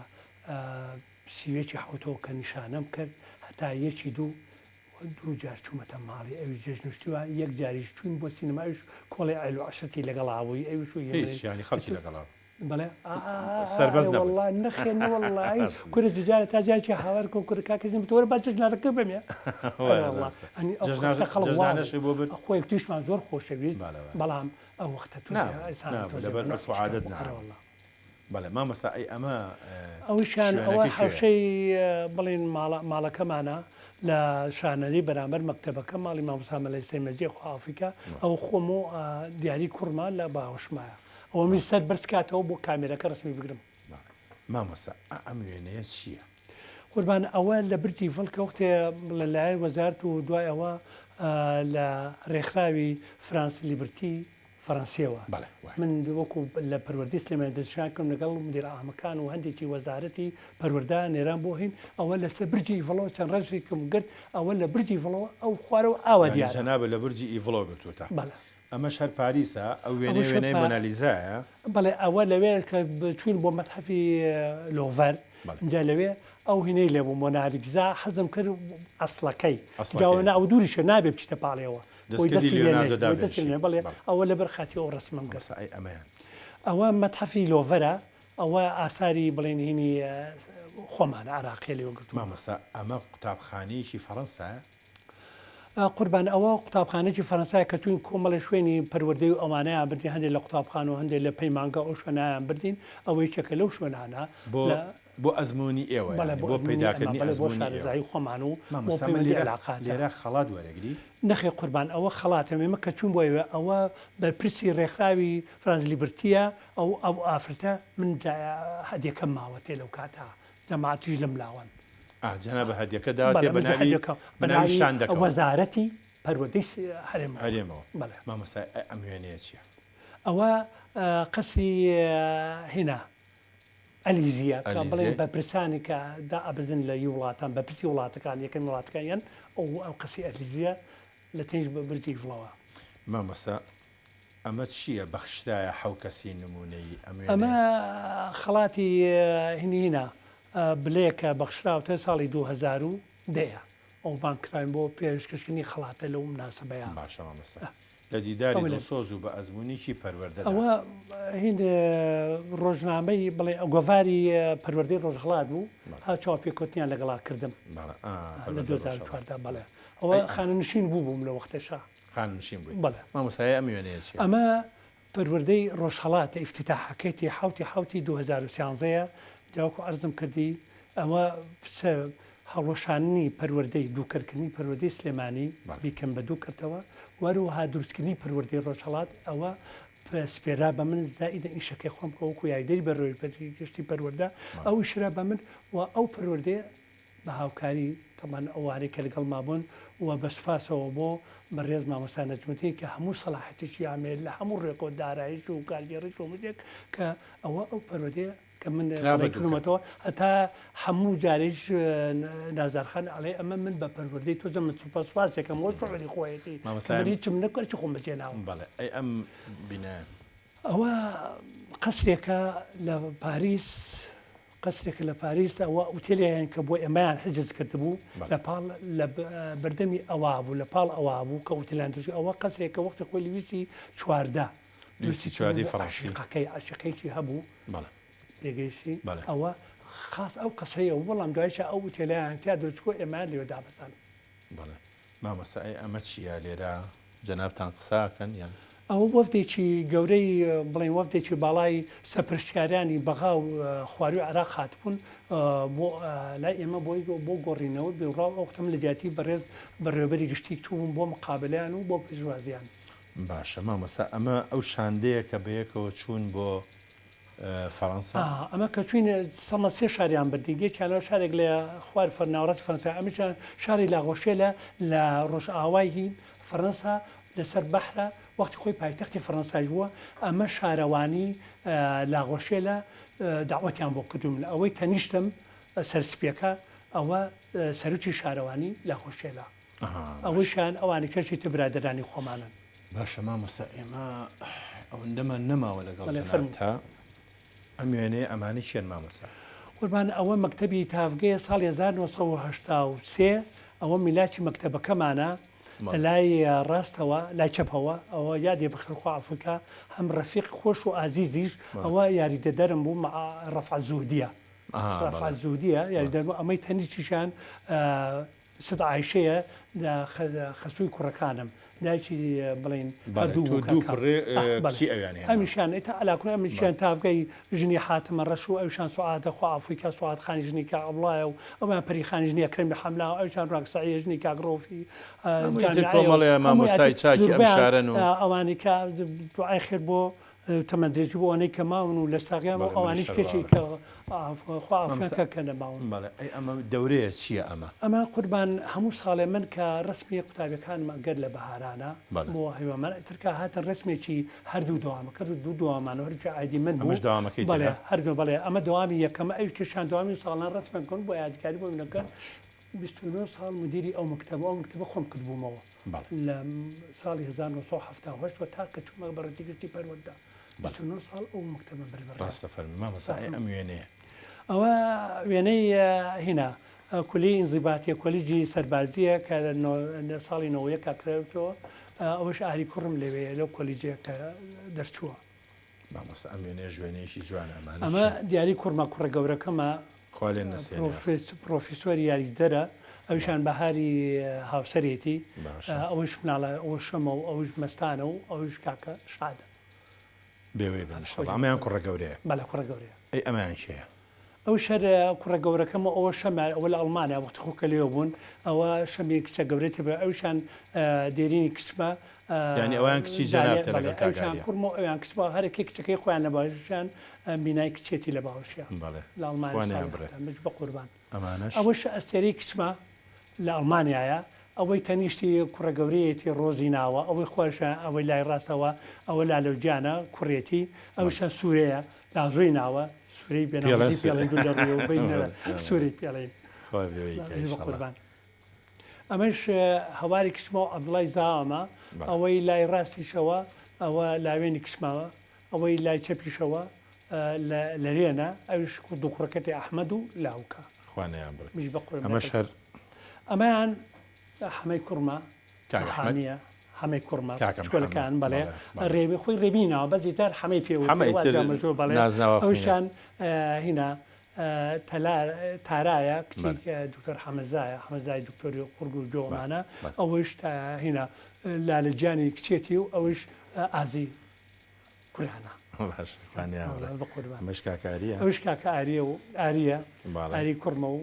سیویەکی حەوتەوە کە نیشانەم کرد هەتا یەکی دوو دوو جار چوومەتە ماڵی ئەویش جەژن و شتی وا یەک جاریش چووین بۆ سینەما ئەویش کۆڵی عێل و عەشرەتی لەگەڵا بووی ئەویش و هیچ یانی خەڵکی لەگەڵا بوو. بەڵێ سەربەست نەبووی. وەڵڵا نەخێر نەوەڵڵای کورە جارە تا جارێکی هاوار کۆ کورە کاکە زین بتوەرە با جەژنانەکە بمێ وەڵڵا ئەنی ئەو وەختە خەڵک وا جەژنانەشی بۆ برد خۆ یەکتریشمان زۆر خۆشەویست بەڵام ئەو وەختە تۆزێ ئینسان تۆزێ لەبەر عورف و عادەت نا وەڵڵا بەڵێ مامۆستا ئەی ئەمە ئەویشیان ئەوە شوێنەکەی کوێیە؟ حەوشەی بڵێن ماڵە ماڵەکەمانە لە شانەری بەرامبەر مەکتەبەکە ماڵی مامۆستا مەلای سەیمەجی خوا عەفوی کا ئەوە خۆم و دیاری کوڕمە لە باوەشمایە ئەوە من سەر بەرز کاتەوە بۆ کامێرەکە ڕسمی بگرم. مامۆستا ئا ئەم وێنەیە چییە؟ قوربان ئەوە لە برجی ڤڵکە وەختێ لە لایەن وەزارت و دوای ئەوە لە ڕێکخراوی فرانس لیبرتی فەرەنسیەوە بەڵێ وایە. من وەکو لە پەروەردەی سلێمانی دەستنیشان کردم لەگەڵ مدیر عامەکان و هەندێکی وەزارەتی پەروەردە نێران بۆ هین ئەوە لەسەر برجی ئیڤڵەوە چەند ڕێزێکم گرت ئەوە لە برجی ئیڤڵەوە ئەو خوارەوە ئاوا یانی دیارە. جەنابت لە برجی ئیڤڵەوە گرتووتە. بەڵێ. ئەمەش هەر پاریسە؟ ئەو وێنەیە ئەوەش هەر وێنەی پا مۆنالیزایە؟ بەڵێ ئەوە لەوێ کە چووین بۆ مەتحەفی لۆڤەر بەڵێ. ئینجا لەوێ ئەو هینەی لێ بوو مۆنالیزا حەزم کرد ئەسڵەکەی ئەسڵەکەی. جا ئەوە ئەو دووریشە نابێ بچیتە پاڵیەوە بۆی دەستکردی دەستی لێ لیۆناردۆ نەی بۆی دەستی داڤینشی. لێ نەی بەڵێ بەڵێ. ئەوە لەبەر خاتری ئەو ڕەسمەم گرت. مامۆستا ئەی ئەمەیان؟ ئەوە مەتحەفی لۆڤەرە ئەوە ئاساری بڵێن هینی خۆمانە عێراقیە لێوە گرتوومە. مامۆستا ئەمە قوتابخانەیەکی فەڕەنسایە؟ قوربان ئەوە قوتابخانەیەکی فەرەنسایە کە چووین کۆمەڵێ شوێنی پەروەردەی و ئەوانەیان بردین هەندێک لە قوتابخانە و هەندێک لە پەیمانگا ئەو شوێنایان بردین ئەوە یەکێکە لەو شوێنانە بۆ لە بۆ ئەزموونی ئێوە بەڵێ یانی بۆ بۆ ئەزموونی ئەمە پەیداکردنی بەڵێ بۆ ئەزموونی ئێوە. شارەزایی خۆمان و بۆ مامۆستا من پەیوەندی لێرە عەلاقاتە. لێرە خەڵات وەرەگری؟ نەخێ قوربان ئەوە خەڵاتە ئێمە کە چووین بۆ ئەوێ ئەوە بەرپرسی ڕێکخراوی فرانس لیبرتیە ئەو ئەو ئافرەتە من هەدیەکەم ماوەتێ لەو کاتە جەماعەتیش لەم لاوەن. ئا جەنابە هەدیەکە داوەتێ بەڵێ بە من ناوی هەدیەکە بە بە ناوی ناوی شاندەکەوە. وەزارەتی پەروەردەی هەرێمەوە. هەرێمەوە. بەڵێ. مامۆستا ئەی ئەم وێنەیە چیە؟ ئەوە قەسری هینا ئەلیزیە کە بڵێن ئەلیزێ. بەرپرسانی کە دائەبزن لە ی وڵاتان بەرپرسی وڵاتەکان یەکەمی وڵاتەکان یان ئەو ئەو قەسری ئەلیزیە لە تەنیشت برجی ئیفڵەوە. مامۆستا ئەمە چییە بەخشرایە حەو کەسی نموونەیی ئەم ئەمە وێنەیە؟ خەڵاتی هینی هینا بلێکە بەخشراوتە ساڵی 2010 ە ئەو بانگ کراوین بۆ پێشکەشکردنی خەڵاتە لەو مناسەبەیە. باشە مامۆستا لە دیداری ئەوە لە دڵسۆز و بە ئەزموونیکی پەروەردەدا. ئەوە هین ڕۆژنامەی بڵێ گۆڤاری پەروەردەی ڕۆژهەڵات بوو بەڵێ. ها چاوپێکەوتنیان لەگەڵا کردم بەڵێ ئا لە پەروەردەی 2004 ڕۆژهەڵات. دا بەڵێ ئەوە ئەی ئەمە؟ خانەنشین بوو بووم لە وەختەشا. خانەنشین بووی. بەڵێ. مامۆستایە ئەم وێنەیە چییە؟ ئەمە پەروەردەی ڕۆژهەڵاتە ئیفتیتاحەکەیتی حەوتی حەوتی 2013 ە جا وەکو عەرزم کردی ئەوە هەڵوەشاندنی پەروەردەی دووکەرکردنی پەروەردەی سلێمانی بیکەم بە دوو کەرتەوە و هەروەها دروستکردنی پەروەردەی ڕۆژهەڵات ئەوە سپێرا بە من زائیدە ئیشەکەی خۆم کە وەکو یاریدەری بەڕێوەبەری گشتی پەروەردە ئەو ئیشرا بە من و ئەو پەروەردەیە بە هاوکاری تەبعەن ئەوانەی کە لەگەڵما بوون و بە سوپاسەوە بۆ بەڕێز مامۆستا نەجمەدین کە هەموو سەڵاحەتێکی ئامێر لە هەموو ڕووێکەوە داراییش و کارگێڕیش و هەموو شتێک کە ئەوە ئەو پەروەردەیە کە من کرا بە بەڵێ دووکەر. کردوومەتەوە هەتا هەموو جارێش نازار خان ئەڵێ ئەمە من بە پەروەردەی تۆ زەمن سوپاس سوپاسێکم وە شعوری خۆیەتی کە مامۆستا من هیچم نەکرد هەرچی خۆم بەجێ ناوم. بەڵێ ئەی ئەم بینایە؟ ئەوە قەسرێکە لە پاریس قەسرێکە لە پاریس ئەوە ئوتێلیان کە بۆ ئێمەیان حجز کردبوو لە پاڵ لە بەردەمی ئەوا بوو لە پاڵ ئەوا بوو کە ئوتێلیان دروست ئەوە قەسرێکە وەختی خۆی لویسی 14 لویسی چواردەی فەڕەنسی عەشیقەکەی عەشیقەیەکی هەبوو بەڵێ تێگەیشتی بەڵێ. ئەوە خاص ئەو قەسرەیە بوو بەڵام دوایشە ئەو ئوتێلەیان تیا دروست کرد ئێمەیان لەوێ دابەزاند. بەڵێ مامۆستا ئەی ئەمە چییە لێرە جەنابتان قسە ئەکەن یان؟ ئەوە وەفدێکی گەورەی بڵێین وەفدێکی باڵای سەرپەرشتیارانی بەغا و خوارووی عێراق هاتبوون بۆ لای ئێمە بۆی بۆ گۆڕینەوە بیروڕا و ئەو وەختە من لە جیاتی بەڕێز بەڕێوەبەری گشتی چووبووم بۆ مقابەلەیان و بۆ پێشوازییان. باشە مامۆستا ئەمە ئەو شاندەیە کە بەیەکەوە چوون بۆ فەرەنسا؟ ئەمە کە چوین سەمە سێ شاریان بردین یەکیان لەو شارێک لە خوار ناوەڕاستی فەرەنسا ئەمیشان شاری لاغۆشێلە لە ڕۆژئاوای هین فەرەنسا لەسەر بەحرە وەختی خۆی پایتەختی فەرەنسایش بووە ئەمە شارەوانی لاغۆشێلە داوەتیان بۆ کردوومن ئەوەی تەنیشتم سەرسپیەکە ئەوە سەرکی شارەوانی لاغۆشێلە. ئەوەیشیان ئەوانی کەشی تر برادەرانی خۆمانن. باشە مامۆستا ئێمە ئەوەندەمان نەماوە لەگەڵ بەڵێ فەرموو. جەنابتا ئەم وێنەیە ئەمانە کێن مامۆستا؟ قوربان ئەوە مەکتەبی تاڤگەیە ساڵی 1983 ئەوە میلاکی مەکتەبەکەمانە لە بەڵێ. لای ڕاستەوە لای چەپەوە ئەوە یادێ بەخێر خوا عەفوی کا هەم ڕەفیق خۆش و ئازیزیش بەڵێ. ئەوە یاریدەدەرم بوو مع ڕەفعەت زوهدیە ئەها بەڵێ. ڕەفعەت زوهدیە بەڵێ. یاریدەدەرم بوو ئەمەی تەنیشتیشیان ست عایشەیە لە خەسووی کوڕەکانم دایکی بڵێین بەڵێ هەردوو تۆ دوو بووکەکەم کوڕێ ئاه بەڵێ کچی ئەویان هێناوە. ئەمیشیان ئیتر عەلاکول بەڵێ. ئەمیشیان تاڤگەی ژنی حاتمە ڕەش و ئەویشان سوعادە خوا عەفوی کا سوعاد خانی ژنی کاک عەبدوڵایە و ئەویان پەری خانی ژنی ئەکرەمی حەملاوە ئەویشان ڕاک سەعیە ژنی کاک ڕەوفی هەموو ئیتر جامیعەیە و کۆمەڵێ هەمووی مامۆستای ئیتر چاکی ئەم زۆربەیان شارەن و. ئەوانەی کە دوعای خێر بۆ تەمەن درێژی بۆ ئەوانەی کە ماون و لە ساغیان و بەڵێ منیش ئەوانیش هەر کەچی وا کە خوا عەفویان مامۆستا کا کە نەماون. بەڵێ ئەی ئەمە دەورەیە چییە ئەمە؟ ئەمە قوربان هەموو ساڵێ من کە ڕەسمی قوتابیەکانم ئەگەر لە بەهارانە بەڵێ. بۆ هیوامان ئیتر کە هاتن ڕەسمێکی هەردوو دەوامە کە دوو دەوامان و هەردووکی ئایدی من ئەمەش بوو دەوامەکەی بەڵێ ترە؟ هەردوو بەڵێ ئەمە دەوامی یەکەمە ئەوی کەشیان دەوامی ساڵان ڕەسمێک کردن بۆ یادگاری بۆ منەکە باش. 29 ساڵ مدیری ئەو مەکتەبە ئەو مەکتەبە خۆم کردبوومەوە بەڵێ. لە ساڵی 1970 وە تا کە چوومە بەڕێوەبەری گشتی پەروەردە بەڵێ. 29 ساڵ ئەو مەکتەبە برد بەڕێوە. ڕاستە فەرموو مامۆستا ئەی ئەم وێنەیە؟ ئەوە وێنەی هینا کولیەی ئینزیباتیە کۆلیجی سەربازیە کە لە ساڵی 91 کراوەتەوە ئەوەش ئاری کوڕم لەوێیە لەو کۆلیجەیە کە دەرچووە. مامۆستا ئەم وێنەیەش وێنەیەکی جوانە ئەمانە ئەمە چین؟ دیاری کوڕمە کوڕە گەورەکەمە خوا لێ نەسێنێ. پرۆفیسۆری یاریدەرە ئەویشان بەهاری هاوسەرێتی باشە. ئەوەش مناڵە ئەوە شەمە و ئەوش مەستانە و ئەوش کاکە شادە. بێوەی بن ئینشەڵا. ئەمەیان کوڕە گەورەیە؟ بەڵێ کوڕە گەورەیە. ئەی ئەمەیان کێیە؟ ئەو شەر کوڕە گەورەکەم و ئەوە شەمە ئەوە لە ئەڵمانیا وەختی خۆ کە لێوە بوون ئەوە شەمی کچە گەورەی بە ئەویشان دێرینی کچمە یانی ئەویان کچی جەنابتە لەگەڵ کاک ئەویشان ئاریا؟ کوڕم و ئەویان کچمە هەرەکەی کچەکەی خۆیان لە باوەشیان بینای کچێتی لە باوەشیا بەڵێ لە ئەڵمانیا خوا ساڵی نەیانبڕێ. هەفتا مچ بە قوربان. ئەمانەش؟ ئەوەش ئەستێرەی کچمە لە ئەڵمانیایە ئەوەی تەنیشتی کوڕە گەورەیەتی ڕۆزی ناوە ئەوەی خۆشە ئەوەی لای ڕاستەوە ئەوە لالۆگیانە کوڕێتی ئەویشان سوورەیە لازۆی ناوە سوورەی پێڵێن بێناوزی سوورە. پێڵێن دوو لە ڕوویەوە بەی نەرە بەڵێ. سوورەی پێڵێن خوا بێوەی کە بە ئینشەڵا. قوربان. ئەمەش هەواری کچمە و عەبدوڵای زاوامە بەڵێ. ئەوەی لای ڕاستیشەوە ئەوە لاوێنی کچمەوە ئەوەی لای چەپیشەوە لەرێنە ئەویش دوو کوڕەکەتی ئەحمەد و لاوکە. خوا نەیانبڕێ. میش بە قوربان. ئەمەش هەر ئەمەیان حەمەی کوڕمە کاک ئەحمەد؟ حامیە حەمەی کوڕمە کاکە چکۆلەکان محەممەد. بەڵێ بەڵێ، بەڵێ. ڕێبی خۆی ڕێبی ناوە بەس ئیتر حەمەی پێ وترێ، حەمە ئیتر وازیان مەژوور بەڵێ. نازناوە خوێنێ. ئەویشان هینا تەلار تارایە کچی بەڵێ. دکتۆر حەمەزایە حەمەزای دکتۆری قوڕگ و جۆمانە بەڵێ. ئەوەیش هینا لالە گیانی کچێتی و ئەوەیش ئازی کوڕانە. باش، خانیان بڵێ. بە قوربان. ئەمەش کاکە ئاریە؟ ئەویش کاکە ئاریە و ئاریە بەڵێ. ئاری کوڕمە و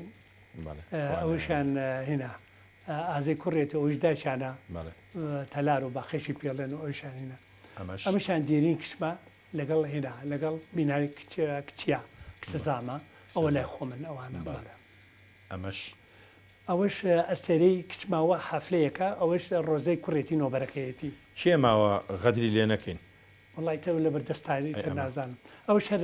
ئەوەشیان هینا ئازەی کوڕێتی ئەوش دایکیانە تەلار و باخێکی پێڵێن و ئەوشیان هینا ئەمەشیان دێرین کچمە لەگەڵ هینا لەگەڵ بینای کچیا کچە زامە ئەوە لای خۆمن ئەوانە بەڵێ. ئەمەش. ئەوەش ئەستێرەی کچ ماوە حەفلەیەکە ئەوەش ڕۆزەی کوڕێتی نۆبەرەکەیەتی. کێ ماوە غەدری لێ نەکەین. وەڵا ئیتر لەبەر دەستان ئەی ئیتر ئەمە. نازانم ئەوەش هەر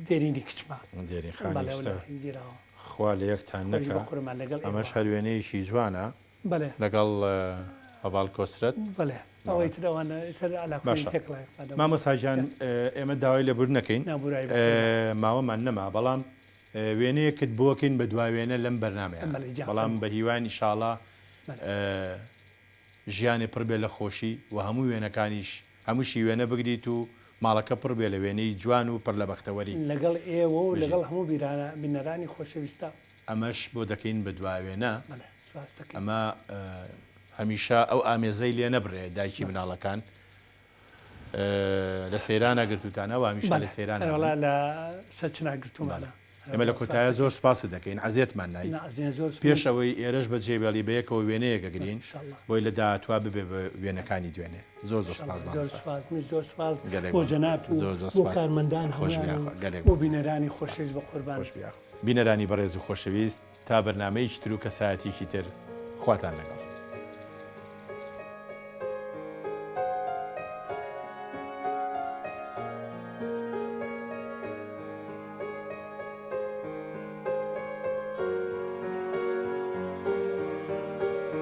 دێرینی کچمە. دێرین خانی بەڵێ ئەو ئیستا لە گیراوە. خوا لە یەکتان خۆش نەکا. بە قوربان لەگەڵ ئەمەش ئێوە. هەر وێنەیەکی جوانە. بەڵێ. لەگەڵ هەڤاڵ کۆسرەت. بەڵێ ئەوە ئیتر ئەوانە ئیتر عەلاقەی باشە تێکەڵای خوا مامۆستا گیان ئێمە داوای لێبوردن ئەکەین نابورای بە قوربان. ماوەمان نەما بەڵام وێنەیەکت بۆکەین بە دوا وێنە لەم بەرنامەیە بەڵێ گیان بەڵام فەرموو. بە هیواین ئیشاڵا بەڵێ. ژیانێ پڕ بێ لە خۆشی و هەموو وێنەکانیش هەمووشی وێنە بگریت و ماڵەکە پڕ بێ لە وێنەی جوان و پڕ لە بەختەوەری. لەگەڵ ئێوە و بژیت. لەگەڵ هەموو بینەرانی خۆشەویستا. ئەمەش بۆ دەکەین بە دوا وێنە. بەڵێ سوپاس دەکەین. ئەمە هەمیشە ئەو ئامێزەی لێ نەبڕێ دایکی مناڵەکان لە سەیرانە گرتوتانە و هەمیشە لە سەیرانە بەڵێ لە سەرچنا گرتومانە. ئێمە لە کۆتایە زۆر سپاست دەکەین عەزێتمان نای پێش ئەوەی ئێرەش بە جێبێڵی بە یەکەوە وێنەیەک ئەگرین بۆی لە داهاتوە ببێ بە وێنەکانی دوێنێ زۆر زۆر سپاس زۆر سپاس من زۆر سپاس بۆ جەنابت و بۆ کارمەندان هەموویان و بۆ بینەرانی خۆشەویست بە قوربان. بینەرانی بەڕێز و خۆشەویست تا بەرنامەیەکی تر و کەسایەتیەکی تر خواتان لەگەڵ.